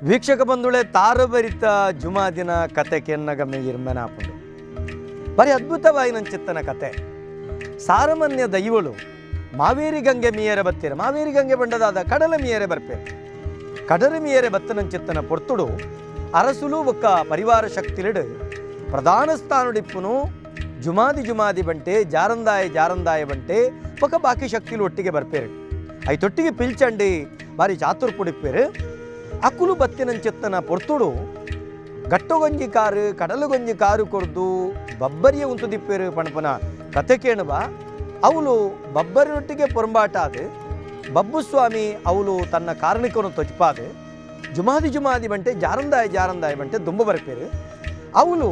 ವೀಕ್ಷಕ ಬಂಧುಳೆ, ತಾರುಬರಿತ ಜುಮಾದಿನ ಕತೆ ಕೆನ್ನಗ ಇರ್ಮೆನಾಪುಂಡು. ಬರಿ ಅದ್ಭುತವಾಯಿನಂಚಿತ್ತನ ಕತೆ. ಸಾರಮನ್ಯ ದೈವಳು ಮಾವೇರಿ ಗಂಗೆ ಮೀಯರೆ ಬತ್ತೀರ. ಮಾವೇರಿ ಗಂಗೆ ಬಂಡದಾದ ಕಡಲ ಮೀಯರೆ ಬರ್ಪೇರು. ಕಡಲ ಮೀಯರೆ ಬತ್ತನಂಚಿತ್ತನ ಪೊರ್ತುಡು ಅರಸುಲು ಬೊಕ್ಕ ಪರಿವಾರ ಶಕ್ತಿಲಿಡು ಪ್ರಧಾನ ಸ್ಥಾನಡಿಪ್ಪುನು ಜುಮಾದಿ ಜುಮಾದಿ ಬಂಟೆ, ಜಾರಂದಾಯ ಜಾರಂದಾಯ ಬಂಟೆ ಬೊಕ್ಕ ಬಾಕಿ ಶಕ್ತಿಲು ಒಟ್ಟಿಗೆ ಬರ್ಪೇರು. ಐತೊಟ್ಟಿಗೆ ಪಿಲ್ಚಂಡಿ ಬಾರಿ ಚಾತುರ್ಪುಡಿಪ್ಪೇರು. ಅಕುಲು ಬತ್ತಿನಂಚಿತ್ತನ ಪೊರ್ತುಡು ಗಟ್ಟೊಗೊಂಜಿ ಕಾರು ಕಡಲುಗೊಂಜಿ ಕಾರು ಕೊರ್ದು ಬಬ್ಬರಿಯ ಉಂತುದಿಪ್ಪೇರು ಪಣಪನ ಕತೆ ಕೇಣುವ. ಅವಳು ಬಬ್ಬರಿನೊಟ್ಟಿಗೆ ಪೊರಂಬಾಟಾದು ಬಬ್ಬುಸ್ವಾಮಿ ಅವಳು ತನ್ನ ಕಾರಣಿಕನು ತೊಜ್ಪಾದು ಜುಮಾದಿ ಜುಮಾದಿ ಬಂಟೆ, ಜಾರಂದಾಯ ಜಾರಂದಾಯ ಬಂಟೆ ದುಂಬ ಬರ್ಪೇರು. ಅವಳು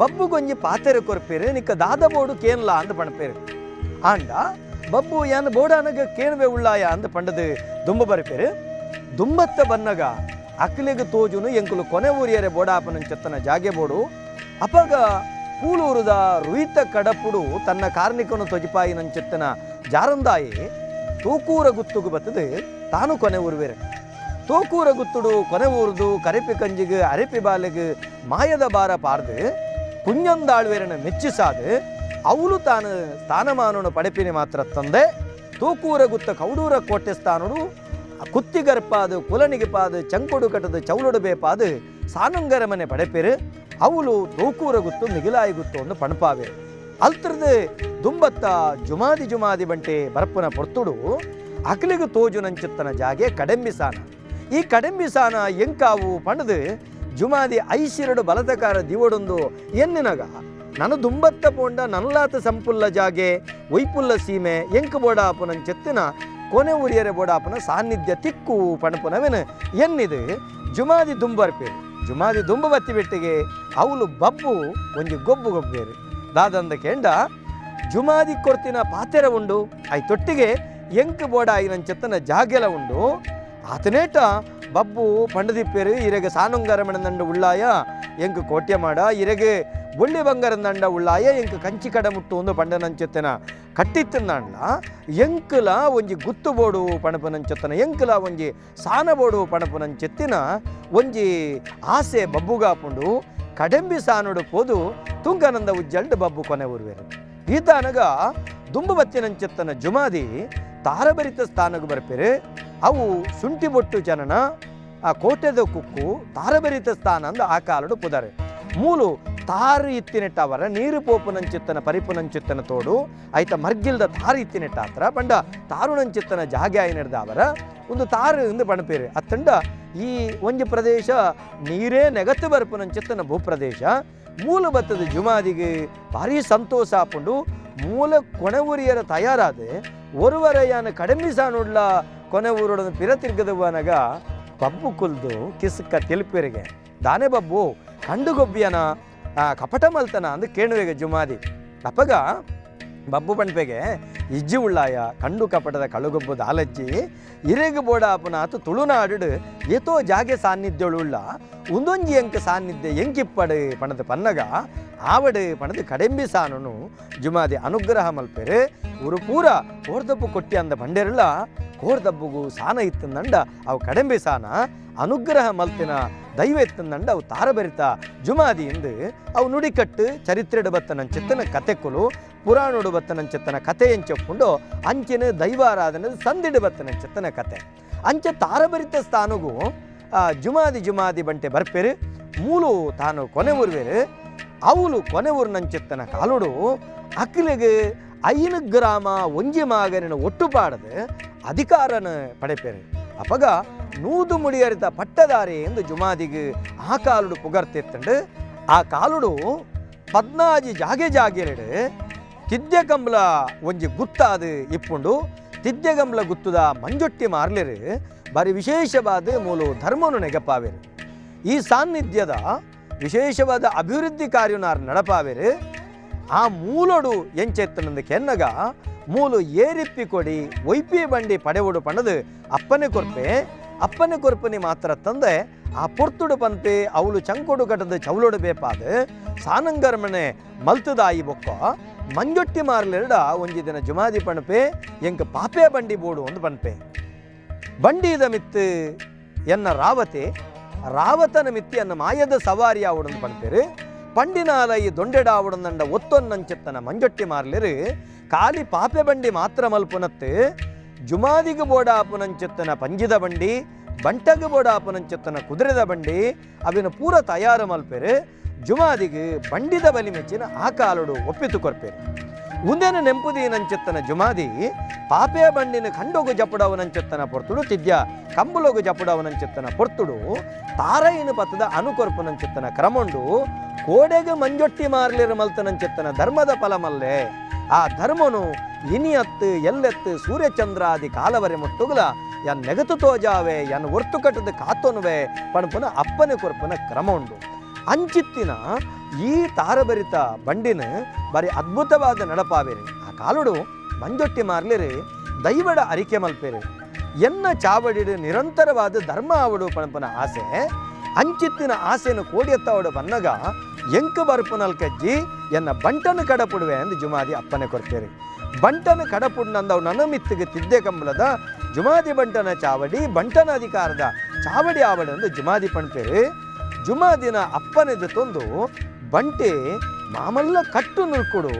ಬಬ್ಬುಗೊಂಜಿ ಪಾತೆರೆ ಕೊರ್ಪೇರು. ನಿಕ್ಕ ದಾದ ಬೋಡು ಕೇನ್ಲಾ ಅಂದ್ ಪಣಪೇರು. ಆಂಡ ಬಬ್ಬು ಯಾನ್ ಬೋಡಾನಗ ಕೇಣುವೆ ಉಳ್ಳಾಯ ಅಂದ್ ಪಂಡದು ದುಂಬ ಬರ್ಪೇರು. ದುಂಬತ್ತ ಬನ್ನಗ ಅಕ್ಲೆಗ್ ತೋಜುನು ಎಂಕುಲು ಕೊನೆ ಊರಿಯರೆ ಬೋಡಾಪನಂಚತ್ತನ ಜಾಗೆ ಬೋಡು. ಅಪಗ ಕೂಲೂರುದ ರುಯಿತ ಕಡಪುಡು ತನ್ನ ಕಾರ್ಣಿಕನು ತೊಜಿಪಾಯಿನಂಚೆತ್ತನ ಜಾರಂದಾಯಿ ತೋಕೂರ ಗುತ್ತುಗು ಬತ್ತದು ತಾನು ಕೊನೆ ಊರುವೆರು. ತೋಕೂರ ಗುತ್ತುಡು ಕೊನೆ ಊರುದು ಕರೆಪಿ ಕಂಜಿಗ್ ಅರೆಪಿ ಬಾಲೆಗ್ ಮಾಯದ ಬಾರ ಪಾರ್ದು ಕುಂಜಂದಾಳ್ವೆರನ ಮೆಚ್ಚಿಸಾದು ಅವಳು ತಾನು ಸ್ಥಾನಮಾನನು ಪಡೆಪಿನಿ ಮಾತ್ರ ತಂದೆ ತೋಕೂರ ಗುತ್ತ ಕೌಡೂರ ಕೋಟೆ ಸ್ಥಾನಡು ಕುತ್ತಿಗರ್ಪಾದು ಕುಲನಿಗೆ ಪಾದು ಚಂಕೊಡು ಕಟ್ಟದು ಚೌಲೊಡು ಬೇಪಾದು ಸಾನುಂಗರ ಮನೆ ಪಡೆಪೇರು. ಅವಳು ತೋಕೂರ ಗುತ್ತು ಮಿಗಿಲಾಯಿ ಗುತ್ತು ಒಂದು ಪಣಪಾವೆ. ಅಲ್ತ್ರದು ದುಂಬತ್ತ ಜುಮಾದಿ ಜುಮಾದಿ ಬಂಟೆ ಬರಪ್ಪನ ಪೊರ್ತುಡು ಅಕ್ಲಿಗು ತೋಜುನಂಚಿತ್ತನ ಜಾಗೆ ಕಡೆಂಬಿಸಾನ. ಈ ಕಡೆಂಬಿಸಾನ ಎಂಕಾವು ಪಣದು ಜುಮಾದಿ ಐಸಿರಡು ಬಲತಕಾರ ದಿವಡೊಂದು ಎನ್ನಿನಗ ನನ ದುಂಬತ್ತ ಪೋಂಡ ನಲ್ಲಾತ ಸಂಪುಲ್ಲ ಜಾಗೆ ಒಯ್ಪುಲ್ಲ ಸೀಮೆ ಎಂಕು ಬೋಡಾಪುನಂచెತ್ತಿನ ಕೊನೆ ಉರಿಯರೆ ಬೋಡಾಪುನ ಸಾನ್ನಿಧ್ಯ ತಿಕ್ಕು ಪಣಪುನವೆನು ಎನ್ನಿದು ಜುಮಾದಿ ದುಂಬರ್ಪೇರು. ಜುಮಾದಿ ದುಂಬ ಬತ್ತಿ ಬೆಟ್ಟಿಗೆ ಅವಳು ಬಬ್ಬು ಒಂಜಿ ಗೊಬ್ಬು ಗೊಬ್ಬೇರು. ದಾದಂದ ಕೇಂಡ ಜುಮಾದಿ ಕೊರ್ತಿನ ಪಾತೆರ ಉಂಡು, I ತೊಟ್ಟಿಗೆ ಎಂಕ್ ಬೋಡಾಯಿನಂచెತ್ತನ ಜಾಗೆಲ ಉಂಡು. ಆತನೇಟ ಬಬ್ಬು ಪಂಡದಿಪ್ಪೇರು, ಇರೆಗೆ ಸಾನುಂಗರಮಣದಂಡ ಉಳ್ಳಾಯ ಎಂಕ್ ಕೋಟ್ಯ ಮಾಡ, ಇರೆಗೆ ಬೊಳ್ಳಿ ಬಂಗಾರಂದಂಡ ಉಳ್ಳಾಯ ಎಂಕ್ ಕಂಚಿ ಕಡ ಮುಟ್ಟು ಒಂದು ಪಂಡನಂಚೆತ್ತನ ಕಟ್ಟಿತ್ತಂದಾಂಡ್ಲ ಎಂಕುಲ ಒಂಜಿ ಗುತ್ತು ಬೋಡು ಪಣಪನಂಚೆತ್ತನ ಎಂಕುಲ ಒಂಜಿ ಸಾನ ಬೋಡು ಪಣಪನಂಚೆತ್ತಿನ ಒಂಜಿ ಆಸೆ ಬಬ್ಬುಗಾಪುಂಡು. ಕಡೆಂಬಿ ಸಾನುಡು ಪೋದು ತುಂಗನಂದ ಉಜ್ಜಲ್ಡ್ ಬಬ್ಬು ಕೊನೆ ಊರ್ವೇರು. ಈತಾನಗ ದುಂಬು ಬತ್ತಿನಂಚೆತ್ತನ ಜುಮಾದಿ ತಾರಬರಿತ ಸ್ಥಾನಗು ಬರ್ಪೇರು. ಅವು ಶುಂಠಿ ಬೊಟ್ಟು ಜನನ ಆ ಕೋಟೆದ ಕುಕ್ಕು ತಾರಬರಿತ ಸ್ಥಾನ ಅಂದ ಆ ಕಾಲಡು ಪುದರೆ. ಮೂಲು ತಾರು ಇತ್ತಿನೆಟ್ಟ ಅವರ ನೀರು ಪೋಪುನಂಚಿತ್ತನ ಪರಿಪುನಂಚಿತ್ತನ ತೋಡು ಐತ ಮರ್ಗಿಲ್ದ ತಾರು ಇತ್ತಿನೆಟ್ಟ ಆತ್ರ ಪಂಡ ತಾರುನಂಚಿತ್ತನ ಜಾಗೆ ಆಯಿನೆಡ್ದ ಅವರ ಒಂದು ತಾರು ಎಂದು ಪಣಪೇರು. ಅತ್ತಂಡ ಈ ಒಂಜಿ ಪ್ರದೇಶ ನೀರೇ ನೆಗತ್ತು ಬರ್ಪುನಂಚಿತ್ತನ ಭೂಪ್ರದೇಶ. ಮೂಲ ಬತ್ತದ ಜುಮಾದಿಗೆ ಭಾರಿ ಸಂತೋಷ ಆಪುಂಡು. ಮೂಲ ಕೊನೆ ಊರಿಯರ ತಯಾರಾದ ಒರುವರೆಯಾನ ಕಡಿಮೆ ಸಾನುಡ್ಲ ಕೊನೆ ಊರುಡನ ಪಿರ ತಿರ್ಗದವನಗ ಬಬ್ಬು ಕುಲ್ದು ಕಿಸ್ಕ ತಿಳಿಪೇರಿಗೆ ದಾನೆ ಬಬ್ಬು ಕಂಡುಗೊಬ್ಬಿಯನ ಕಪಟ ಮಲ್ತನ ಅಂದು ಕೇಣುವೆಗೆ ಜುಮಾದಿ. ಅಪ್ಪಗ ಬಬ್ಬು ಪಣ್ಪೆಗೆ ಇಜ್ಜಿ ಉಳ್ಳಾಯ, ಕಂಡು ಕಪಟದ ಕಳುಗೊಬ್ಬು ದಾಲಜ್ಜಿ ಇರೆಗು ಬೋಡಾಪುನ ಆತು ತುಳುನಾಡು ಏತೋ ಜಾಗೆ ಸಾನ್ನಿಧ್ಯಳುಳ್ಳ ಉಂದೊಂಜಿ ಎಂಕ ಸಾನ್ನಿಧ್ಯ ಎಂಕಿಪ್ಪಡು ಪಣದ ಪನ್ನಗ ಆವಡು ಪಣದು ಕಡೆಂಬಿ ಸಾನನು ಜುಮಾದಿ ಅನುಗ್ರಹ ಮಲ್ಪೆರು. ಊರು ಪೂರ ಕೋರ್ದಬ್ಬು ಕೊಟ್ಟಿ ಅಂದ ಬಂಡೆರಲ್ಲ ಕೋರ್ದಬ್ಬುಗು ಸಾನ ಇತ್ತಂದಂಡ ಅವು ಕಡೆಂಬಿ ಸಾನ ಅನುಗ್ರಹ ಮಲ್ತಿನ ದೈವ ಇತ್ತಂದಂಡ ಅವು ತಾರಬರಿತ ಜುಮಾದಿ ಎಂದು ಅವು ನುಡಿಕಟ್ಟು ಚರಿತ್ರೆಡು ಬತ್ತನಂಚಿತ್ತನ ಕತೆಕುಲು ಪುರಾಣೋಡು ಬತ್ತನಂಚಿತ್ತನ ಕತೆ ಎಂಚೊಪ್ಪುಂಡು ಅಂಚಿನ ದೈವಾರಾಧನೆ ಸಂದಿಡು ಬತ್ತನಂಚಿತ್ತನ ಕತೆ. ಅಂಚೆ ತಾರಬರಿತ ಸ್ಥಾನಗು ಜುಮಾದಿ ಜುಮಾದಿ ಬಂಟೆ ಬರ್ಪೇರು. ಮೂಲು ತಾನು ಕೊನೆ ಊರ್ವೇರು. ಅವಳು ಕೊನೆ ಊರಿನಂಚಿತ್ತನ ಕಾಲುಡು ಅಕ್ಲಿಗೆ ಐನು ಗ್ರಾಮ ಒಂಜಿ ಮಾಗನಿನ ಒಟ್ಟು ಪಾಡದು ಅಧಿಕಾರನ ಪಡೆಪೇರು. ಅಪಗ ನೂದು ಮುಡಿಯರಿತ ಪಟ್ಟದಾರಿ ಎಂದು ಜುಮಾದಿಗೆ ಆ ಕಾಲುಡು ಪುಗರ್ತಿತ್ತಂಡು. ಆ ಕಾಲುಡು ಪದ್ನಾಜಿ ಜಾಗೆ ಜಾಗೆರಡು ತಿದ್ಯ ಕಂಬ್ಲ ಒಂಜಿ ಗುತ್ತಾದು ಇಪ್ಪುಂಡು. ತಿದ್ಯಗಂಬ್ಲ ಗುತ್ತುದ ಮಂಜೊಟ್ಟಿ ಮಾರ್ಲಿರು ಬಾರಿ ವಿಶೇಷವಾದ ಮೂಲು ಧರ್ಮನು ನೆಗಪಾವೇರು. ಈ ಸಾನ್ನಿಧ್ಯದ ವಿಶೇಷವಾದ ಅಭಿವೃದ್ಧಿ ಕಾರ್ಯನಾರ್ ನಡಪಾವೇರು. ಆ ಮೂಲೊಡು ಎಂಚೆತ್ತನಂದು ಕೆನ್ನಗ ಮೂಲು ಏರಿಪ್ಪಿ ಕೊಡಿ ಒಯ್ಪಿ ಬಂಡಿ ಪಡೆವುಡು ಪಣದು ಅಪ್ಪನೆ ಕೊರ್ಪೆ. ಅಪ್ಪನೆ ಕೊರ್ಪನಿ ಮಾತ್ರ ತಂದೆ ಆ ಪೊರ್ತುಡು ಪನ್ಪೆ ಅವಳು ಚಂಕೊಡು ಕಟ್ಟದ ಚೌಲೊಡು ಬೇಪಾದು ಸಾನಂಗರ್ಮನೆ ಮಲ್ತದಾಯಿ ಬೊಕ್ಕ ಮಂಜೊಟ್ಟಿ ಮಾರ್ಲೆರಡ ಒಂಜಿ ದಿನ ಜುಮಾದಿ ಪಣಪೆ ಎಂಕ್ ಪಾಪೆ ಬಂಡಿ ಬೋಡು ಒಂದು ಪನ್ಪೆ. ಬಂಡಿದ ಮಿತ್ತು ಎನ್ನ ರಾವತೆ ರಾವತನ ಮಿತ್ತಿಯನ್ನು ಮಾಯದ ಸವಾರಿ ಆವಡಂದು ಪಣ್ಪೇರು. ಪಂಡಿನಾಲಯಿ ದೊಂಡೆಡಾವಡಂದಂಡ ಒತ್ತೊನ್ನಂಚಿತ್ತನ ಮಂಜೊಟ್ಟಿ ಮಾರ್ಲಿರು ಕಾಲಿ ಪಾಪೆ ಬಂಡಿ ಮಾತ್ರ ಮಲ್ಪುನತ್ತು ಜುಮಾದಿಗು ಬೋಡಾಪುನಂಚಿತ್ತನ ಪಂಜಿದ ಬಂಡಿ, ಬಂಟಗು ಬೋಡಾಪುನಂಚಿತ್ತನ ಕುದುರೆದ ಬಂಡಿ ಅವಿನ ಪೂರ ತಯಾರು ಮಲ್ಪೇರು. ಜುಮಾದಿಗು ಬಂಡಿದ ಬಲಿ ಮೆಚ್ಚಿನ ಆ ಕಾಲುಡು ಒಪ್ಪಿತು ಕೊರ್ಪೇರು. ಉಂದೆನ ನೆಂಪುದೀನಂಚಿತ್ತನ ಜುಮಾದಿ ಪಾಪೆ ಬಂಡಿನ ಖಂಡೋಗು ಜಪುಡವನಂಚಿತ್ತನ ಪೊರ್ತುಡು, ತಿದ್ಯ ಕಂಬುಲೋಗು ಜಪುಡವನಂಚಿತ್ತನ ಪೊರ್ತುಡು ತಾರೈನ ಪತ್ತದ ಅನುಕೊರ್ಪುನಂಚಿತ್ತನ ಕ್ರಮೊಂಡು ಕೋಡೆಗೆ ಮಂಜೊಟ್ಟಿ ಮಾರ್ಲಿರು ಮಲ್ತನಂಚಿತ್ತನ ಧರ್ಮದ ಫಲಮಲ್ಲೆ. ಆ ಧರ್ಮನು ಇನಿಯತ್ತು ಎಲ್ಲೆತ್ತು ಸೂರ್ಯಚಂದ್ರಾದಿ ಕಾಲವರೆ ಮುಟ್ಟುಗುಲ ಎನ್ ನೆಗತು ತೋಜಾವೆ, ಎನ್ ಒರ್ತು ಕಟ್ಟದ ಕಾತೊನುವೆ ಪಣಪುನ ಅಪ್ಪನೆ ಕೊರ್ಪುನ ಕ್ರಮ ಉಂಡು. ಅಂಚಿತ್ತಿನ ಈ ತಾರಬರಿತ ಬಂಡಿನ ಬಾರಿ ಅದ್ಭುತವಾದ ನಡಪಾವೇರಿ. ಆ ಕಾಲುಡು ಮಂಜೊಟ್ಟಿ ಮಾರ್ಲಿರು ದೈವಡ ಅರಿಕೆ ಮಲ್ಪೇರು. ಎನ್ನ ಚಾವಡಿಡು ನಿರಂತರವಾದ ಧರ್ಮ ಆವಡು ಪಣಪನ ಆಸೆ. ಅಂಚಿತ್ತಿನ ಆಸೆನು ಕೋಡಿಯತ್ತವಡು ಬನ್ನಗ ಎಂಕು ಬರುಪುನಲ್ ಕಜ್ಜಿ ಎನ್ನ ಬಂಟನು ಕಡಪುಡುವೆ ಎಂದು ಜುಮಾದಿ ಅಪ್ಪನೆ ಕೊರ್ಪೇರು. ಬಂಟನ ಕಡಪುಡ್ನಂದವು ನನ್ನ ಮಿತ್ತಿಗೆ ತಿದ್ದೆ ಕಂಬಲದ ಜುಮಾದಿ ಬಂಟನ ಚಾವಡಿ ಬಂಟನ ಅಧಿಕಾರದ ಚಾವಡಿ ಆವಡಿ ಎಂದು ಜುಮಾದಿ ಪಣ್ಪೇರು. ಜುಮಾದಿನ ಅಪ್ಪನೆದು ತಂದು ಬಂಟೆ ಮಾಮಲ್ಲ ಕಟ್ಟು ನುರ್ಕುಡು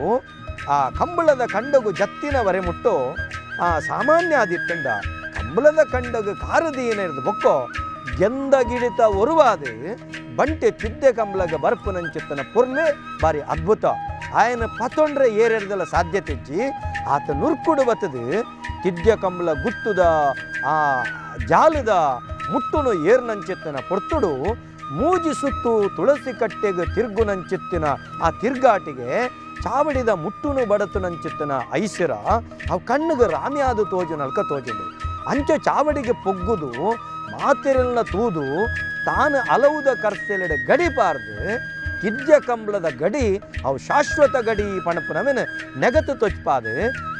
ಆ ಕಂಬಳದ ಕಂಡಗು ಜತ್ತಿನ ಮುಟ್ಟು ಆ ಸಾಮಾನ್ಯ ಆದಿತ್ತಂಡ ಕಂಬಳದ ಕಂಡಗು ಕಾರದೀನ ಬೊಕ್ಕೋ ಗೆಂದ ಗಿಡಿತ ಒರುವಾದ ಬಂಟೆ ತಿದ್ದೆ ಕಂಬಳಗ ಬರ್ಪುನಂಚಿತ್ತನ ಪೊರ್ಲೆ ಬಾರಿ ಅದ್ಭುತ. ಆಯನ ಪತೊಂಡ್ರೆ ಏರೆರ್ದಲ ಸಾಧ್ಯತೆ ಇಜ್ಜಿ. ಆತ ನುರ್ಕುಡು ಬತ್ತದು ತಿದ್ಯ ಕಂಬಳ ಗುತ್ತುದ ಆ ಜಾಲದ ಮುಟ್ಟುನು ಏರ್ನಂಚಿತ್ತನ ಪೊರ್ತುಡು ಮೂಜಿ ಸುತ್ತು ತುಳಸಿ ಕಟ್ಟೆಗೆ ತಿರ್ಗುನಂಚಿತ್ತಿನ ಆ ತಿರ್ಗಾಟಿಗೆ ಚಾವಡಿದ ಮುಟ್ಟುನು ಬಡತುನಂಚಿತ್ತನ ಐಸಿರ ಅವು ಕಣ್ಣುಗೆ ರಾಮ್ಯಾದು ತೋಜು ನಲ್ಕ ತೋಜುಂಡು. ಅಂಚೆ ಚಾವಡಿಗೆ ಪೊಗ್ಗುದು ಮಾತಿರಲ್ನ ತೂದು ತಾನು ಅಲವುದ ಕರ್ಸೆಲೆಡೆ ಗಡಿಪಾರ್ದು ತಿದ್ಯ ಕಂಬಳದ ಗಡಿ ಅವು ಶಾಶ್ವತ ಗಡಿ ಪಣಪುನವೆನ ನೆಗತು ತೊಚ್ಪಾದು